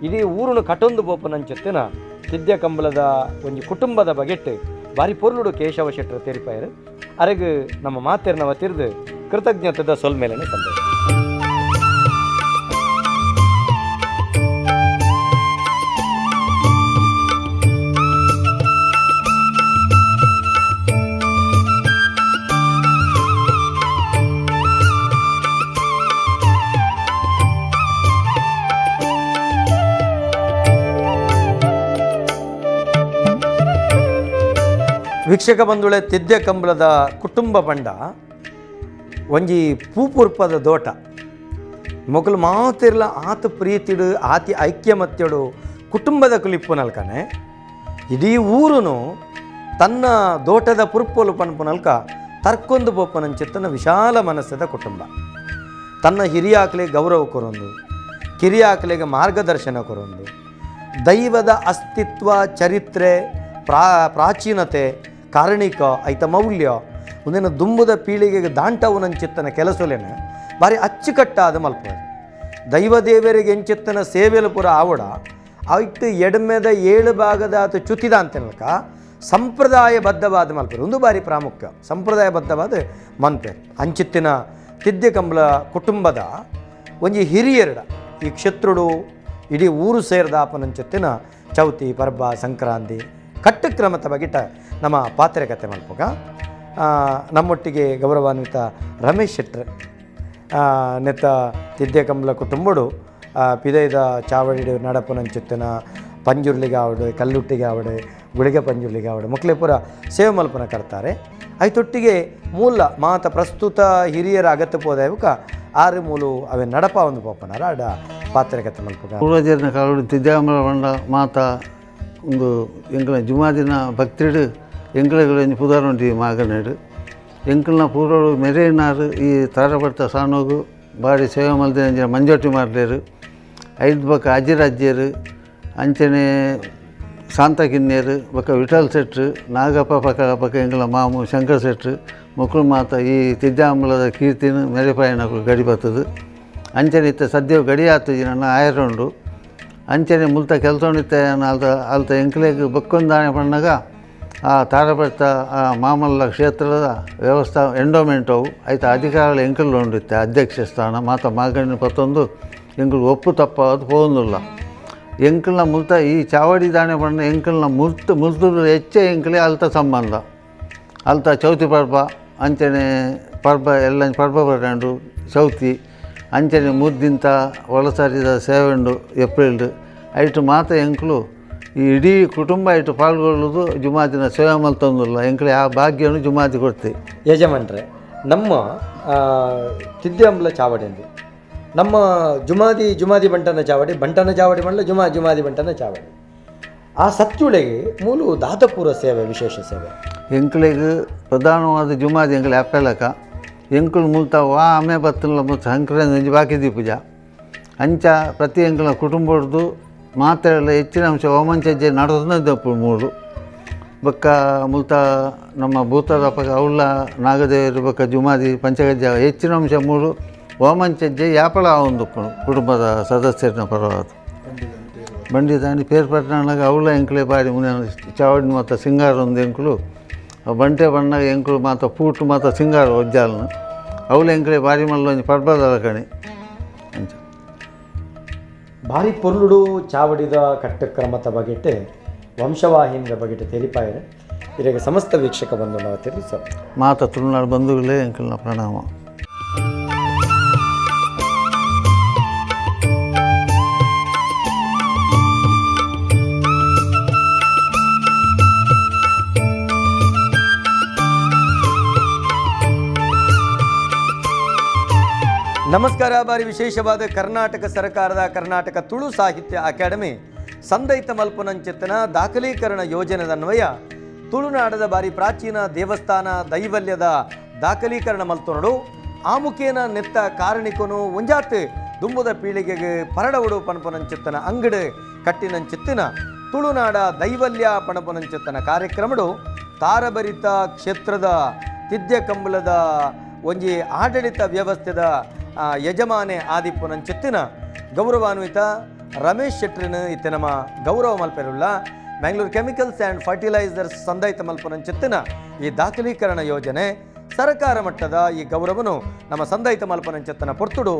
ಇಡೀ ಊರುನು ಕಟೊಂದು ಬೋಪನಂಚಿತ್ತಿನ ತಿದ್ದೆ ಕಂಬಳದ ಒಂಜಿ ಕುಟುಂಬದ ಬಗೆಟ್ ಬಾರಿ ಪೊರ್ಲುಡು ಕೇಶವ ಶೆಟ್ಟರು ತೆರಿಪಾಯರು. ಅರೆಗು ನಮ್ಮ ಮಾತೆರ್ನವ ತಿರ್ದು ಕೃತಜ್ಞತೆದ ಸೊಲ್ಮೇಲೆನೆ ಸಂದೇಶ. ವೀಕ್ಷಕ ಬಂಧುಳೆ, ತಿದ್ದೆ ಕಂಬಳದ ಕುಟುಂಬ ಬಂಡ ಒಂಜಿ ಪೂಪುರ್ಪದ ದೋಟ ಮೊಗಲು ಮಾತಿರ್ಲ ಆತ ಪ್ರೀತಿಡು ಆತಿ ಐಕ್ಯಮತ್ಯಡು ಕುಟುಂಬದ ಕುಲಿಪ್ಪು ನಲ್ಕನೆ ಇಡೀ ಊರುನು ತನ್ನ ದೋಟದ ಪುರ್ಪೊಲು ಪನ್ಪು ನಲ್ಕ ತರ್ಕೊಂದು ಬೋಪನಂಚಿತ್ತನ ವಿಶಾಲ ಮನಸ್ಸದ ಕುಟುಂಬ. ತನ್ನ ಹಿರಿಯಾಕ್ಲೆ ಗೌರವ ಕೊರೊಂದು, ಕಿರಿಯಾಕ್ಲೆಗೆ ಮಾರ್ಗದರ್ಶನ ಕೊರೊಂದು, ದೈವದ ಅಸ್ತಿತ್ವ ಚರಿತ್ರೆ ಪ್ರಾಚೀನತೆ ಕಾರಣಿಕ ಐತ ಮೌಲ್ಯ ಒಂದಿನ ದುಂಬುದ ಪೀಳಿಗೆಗೆ ದಾಂಟವು ನಂಚಿತ್ತನ ಕೆಲಸಲೇನ ಭಾರಿ ಅಚ್ಚುಕಟ್ಟಾದ ಮಲ್ಪ. ದೈವದೇವರಿಗೆ ಎಂಚಿತ್ತನ ಸೇವೆಲು ಪೂರ ಆವಡ ಐಟ್ ಎಡ್ಮೆದ 7 ಭಾಗದ ಆತ ಚುತಿದ ಅಂತನಕ ಸಂಪ್ರದಾಯಬದ್ಧವಾದ ಮಲ್ಪೇರು ಒಂದು ಬಾರಿ ಪ್ರಾಮುಖ್ಯ ಸಂಪ್ರದಾಯಬದ್ಧವಾದ ಮನ್ಪೇರು. ಅಂಚಿತ್ತಿನ ತಿದ್ದೆ ಕಂಬಳ ಕುಟುಂಬದ ಒಂಜಿ ಹಿರಿಯರಡ ಈ ಕ್ಷೇತ್ರುಡು ಇಡೀ ಊರು ಸೇರಿದ ಆಪನಂಚಿತ್ತಿನ ಚೌತಿ ಪರ್ಬ ಸಂಕ್ರಾಂತಿ ಕಟ್ಟುಕ್ರಮದ ಬಗಿಟ ನಮ್ಮ ಪಾತ್ರೆ ಕತೆ ಮಲ್ಪುಗ. ನಮ್ಮೊಟ್ಟಿಗೆ ಗೌರವಾನ್ವಿತ ರಮೇಶ್ ಶೆಟ್ಟರ್ ನೆತ್ತ ತಿದ್ದೆ ಕಂಬಳ ಕುಟುಂಬಡು ಪಿದೈದ ಚಾವಡಿ ನಡಪುನಂಚಿತ್ತಿನ ಪಂಜುರ್ಲಿಗೆ ಆವಡು, ಕಲ್ಲುಟ್ಟಿಗೆ ಆವಡು, ಗುಳಿಗೆ ಪಂಜುರ್ಲಿಗೆ ಆವಡು ಮೊಕ್ಲೆ ಪೂರ ಸೇವೆ ಮಲ್ಪನ ಕರ್ತಾರೆ. ಐತೊಟ್ಟಿಗೆ ಮೂಲ ಮಾತ ಪ್ರಸ್ತುತ ಹಿರಿಯರ ಅಗತ್ಯ ಪೋದಾಯಕ ಆರು ಮೂಲು ಅವೇ ನಡಪ ಒಂದು ಪೋಪನಾರ ಅಡ ಪಾತ್ರಕತೆ ಮಲ್ಪುಗ. ಪೂರ್ವಜರನ ಕಾಲೋಡು ತಿದ್ದಾಮಲ ಬಂಡ ಮಾತ ಒಂದು ಎಂಕಲ್ನ ಜುಮಾದಿನ ಭಕ್ತಿಡು ಎಂಕಲೆಗಳು ಪುದಾರುಂಟಿ ಮಾಗನೇಡು ಎಂಕಲ್ನ ಪೂರ್ವರು ಮೆರೇನಾರು ಈ ತಾರಪಡ್ತ ಸಾನೋಗು ಬಾರಿ ಸೇವೆ ಮಲ್ದಿನ ಮಂಜೋಟಿ ಮಾಡ್ಲೇರು ಐದು ಬೊಕ್ಕ ಅಜ್ಜಿರ ಅಜ್ಜಿಯರು ಅಂಚನೆ ಶಾಂತ ಕಿನ್ನೇರು ಬೊಕ್ಕ ವಿಠಲ್ ಶೆಟ್ರು ನಾಗಪ್ಪ ಪಕ್ಕ ಪಕ್ಕ ಎಂಕಲ್ನ ಮಾಮು ಶಂಕರ್ ಶೆಟ್ರು ಮೊಕ್ಕಳು ಮಾತ ಈ ತಿದ್ದಾಂಬಲದ ಕೀರ್ತಿನ ಮೆರೆಪಾಯನಕುಲು ಗಡಿ ಬರ್ತದೆ. ಅಂಚನೆ ಇತ್ತ ಸದ್ಯ ಗಡಿ ಆತುಜಿ ನನ್ನ ಆಯರುಂಡು ಅಂಚನೆ ಮುಲ್ತ ಕೆಲಸ ಅಲ್ತ ಅಲ್ತ ಎಂಕ್ಲೆಗ್ ಬೊಕ್ಕೊಂದಾಣೆ ಪಣ್ಣಗ ಆ ತಾರಪಡ್ತ ಆ ಮಾಮಲ್ಲ ಕ್ಷೇತ್ರದ ವ್ಯವಸ್ಥಾ ಎಂಡೋಮೆಂಟ್ ಅವು ಐತ ಅಧಿಕಾರಗಳು ಎಂಕಲ್ ಉಂಡಿತ್ತೆ ಅಧ್ಯಕ್ಷ ಸ್ಥಾನ ಮಾತ ಮಾಗಣ್ಣು ಪತ್ತೊಂದು ಎಂಕುಲು ಒಪ್ಪು ತಪ್ಪಾದ ಪೋವೊಂದುಲ್ಲ ಎಂಕಲ್ನ ಮುಲ್ತ ಈ ಚಾವಡಿ ದಾಣೆ ಪಂಡ ಎಂಕಲ್ನ ಮುಲ್ತು ಮುಲ್ತು ಹೆಚ್ಚೆ ಎಂಕಲೆ ಅಲ್ತ ಸಂಬಂಧ ಅಲ್ತ ಚೌತಿ ಪರ್ಬ ಅಂಚನೆ ಪರ್ಬ ಎಲ್ಲ ಪರ್ಬ ಬರ್ರಂಡು ಚೌತಿ ಅಂಚನೆ ಮುದ್ದಿಂತ ಒಳಸರಿದ ಸೇವೆ ಉಂಡು ಏಪ್ರಿಲ್ ಐಟು ಮಾತ ಎಂಕುಲು ಈ ಇಡೀ ಕುಟುಂಬ ಐಟು ಪಾಲ್ಗೊಳ್ಳುವುದು ಜುಮಾದಿನ ಸೇವೆ ಮಲ್ತೊಂದುಲ್ಲ ಎಂಕಲೆ ಆ ಭಾಗ್ಯವನ್ನು ಜುಮಾದಿ ಕೊಡ್ತಿ. ಯಜಮಾನ್ರೆ, ನಮ್ಮ ತಿದ್ದೆ ಚಾವಡಿ ಅಂದು ನಮ್ಮ ಜುಮಾದಿ ಜುಮಾದಿ ಬಂಟನ ಚಾವಡಿ, ಬಂಟನ ಚಾವಡಿ ಮಾಡಲ ಜುಮಾದಿ ಬಂಟನ ಚಾವಡಿ. ಆ ಸತ್ಯುಳೆಗೆ ಮೂಲು ದಾತಪೂರ ಸೇವೆ, ವಿಶೇಷ ಸೇವೆ. ಎಂಕ್ಲೆಗ್ ಪ್ರಧಾನವಾದ ಜುಮಾದಿ ಎಂಕ್ಲೆ ಅಪ್ಪೆಲಕ ಎಂಕುಲು ಮುಲ್ತ ವಾ ಆಮೆ ಬತ್ತಲ ಮುಲ್ತ ಸಂಕ್ರಾಂತಿ ಬಾಕಿ ದೀಪುಜ ಅಂಚ ಪ್ರತಿ ಎಂಕಲ್ನ ಕುಟುಂಬಡ್ದು ಮಾತೆಲ್ಲ ಹೆಚ್ಚಿನ ಅಂಶ ಓಮಂಚಜ್ಜೆ ನಡೆದಪ್ಪು ಮೂಡು ಬೊಕ್ಕ ಮುಲ್ತ ನಮ್ಮ ಭೂತದ ಪಕ್ಕ ಅವಳ ನಾಗದೇವರು ಬೊಕ್ಕ ಜುಮಾದಿ ಪಂಚಗಜ್ಜ ಹೆಚ್ಚಿನ ಅಂಶ ಮೂಡು ಓಮಂಚಜ್ಜೆ ಯಾಪಳ ಆವೊಂದುಪ್ಪುಂಡು ಕುಟುಂಬದ ಸದಸ್ಯರನ್ನ ಪರವಾದ ಬಂಡಿ ದಾನಿ ಪೇರ್ಪಟ್ಟಣಗ ಅವಳ ಎಂಕುಲೆ ಬಾರಿ ಮುನೆ ಚಾವಡಿ ಮಾತ ಸಿಂಗಾರ ಒಂದು ಎಂಕುಲು ಬಂಟೆ ಬಣ್ಣಗ ಎಂಕುಲು ಮಾತ ಪೂಟು ಮಾತ ಸಿಂಗಾರ ಒಜ್ಜಾಲ್ನ ಅವಳ ಎಂಕುಲೆ ಬಾರಿ ಮಲ್ಲ ಒಂಜಿ ಪರ್ಬದ ಕಣಿ ಅಂಚ. ಭಾರಿ ಪೊರ್ಲುಡು ಚಾವಡಿದ ಕಟ್ಟಕ್ರಮದ ಬಗೆಟೆ ವಂಶವಾಹಿನಿಯ ಬಗೆಟೆ ತೆರಿಪಾಯರೆ ಇರಗ ಸಮಸ್ತ ವೀಕ್ಷಕ ಬಂಧು ನಾವು ತಿಳಿಸ ಮಾತ ತುಳುನಾಡು ಬಂಧುಗಳೇ ಎಂಕಲ್ನ ಪ್ರಣಾಮ. ನಮಸ್ಕಾರ. ಬಾರಿ ವಿಶೇಷವಾದ ಕರ್ನಾಟಕ ಸರ್ಕಾರದ ಕರ್ನಾಟಕ ತುಳು ಸಾಹಿತ್ಯ ಅಕಾಡೆಮಿ ಸಂದೈತ ಮಲ್ಪುನಂಚಿತ್ತನ ದಾಖಲೀಕರಣ ಯೋಜನೆದನ್ವಯ ತುಳುನಾಡದ ಬಾರಿ ಪ್ರಾಚೀನ ದೇವಸ್ಥಾನ ದೈವಲ್ಯದ ದಾಖಲೀಕರಣ ಮಲ್ತೊನಡು ಆಮುಖೇನ ನೆತ್ತ ಕಾರಣಿಕನು ಒಂಜಾತ್ ದುಂಬುದ ಪೀಳಿಗೆಗೆ ಪರಡವುಡು ಪಣಪುನಂಚಿತ್ತನ ಅಂಗಡು ಕಟ್ಟಿನಂಚಿತ್ತಿನ ತುಳುನಾಡ ದೈವಲ್ಯ ಪಣಪುನಂಚಿತ್ತನ ಕಾರ್ಯಕ್ರಮಡು ತಾರಭರಿತ ಕ್ಷೇತ್ರದ ತಿದ್ಯ ಕಂಬಳದ ಒಂಜಿ ಆಡಳಿತ ವ್ಯವಸ್ಥೆದ ಯಜಮಾನೆ ಆದಿಪ್ಪುನಂಚಿತ್ತಿನ ಗೌರವಾನ್ವಿತ ರಮೇಶ್ ಶೆಟ್ರಿನ ಇತ್ತೆ ನಮ್ಮ ಗೌರವ ಮಲ್ಪೆರುಳ್ಳ ಮ್ಯಾಂಗ್ಳೂರ್ chemicals and fertilisers ಸಂದಾಯಿತ ಮಲ್ಪುನಂಚಿತ್ತಿನ ಈ ದಾಖಲೀಕರಣ ಯೋಜನೆ ಸರ್ಕಾರ ಮಟ್ಟದ ಈ ಗೌರವನು ನಮ್ಮ ಸಂದಾಯಿತ ಮಲ್ಪನಂಚಿತ್ತನ ಪೊರ್ತುಡು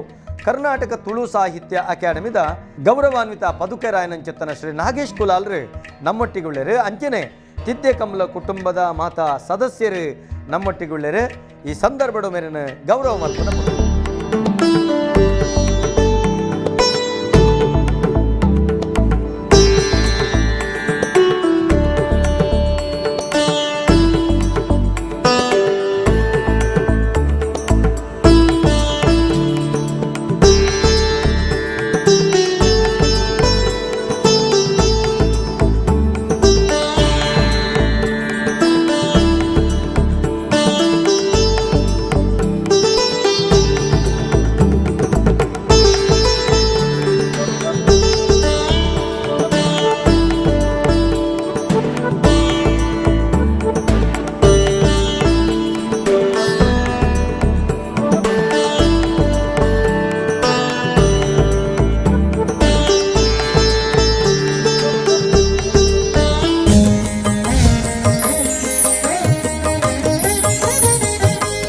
ಕರ್ನಾಟಕ ತುಳು ಸಾಹಿತ್ಯ ಅಕಾಡೆಮಿದ ಗೌರವಾನ್ವಿತ ಪದುಕೆರಾಯನಂಚಿತ್ತನ ಶ್ರೀ ನಾಗೇಶ್ ಕುಲಾಲ್ರು ನಮ್ಮೊಟ್ಟಿಗುಳ್ಳೇರು. ಅಂಚನೆ ತಿದ್ದೆ ಕಮಲ ಕುಟುಂಬದ ಮಾತಾ ಸದಸ್ಯರು ನಮ್ಮೊಟ್ಟಿಗುಳ್ಳೇರು. ಈ ಸಂದರ್ಭದ ಮೇರಿನ ಗೌರವ ಮಲ್ಪನ.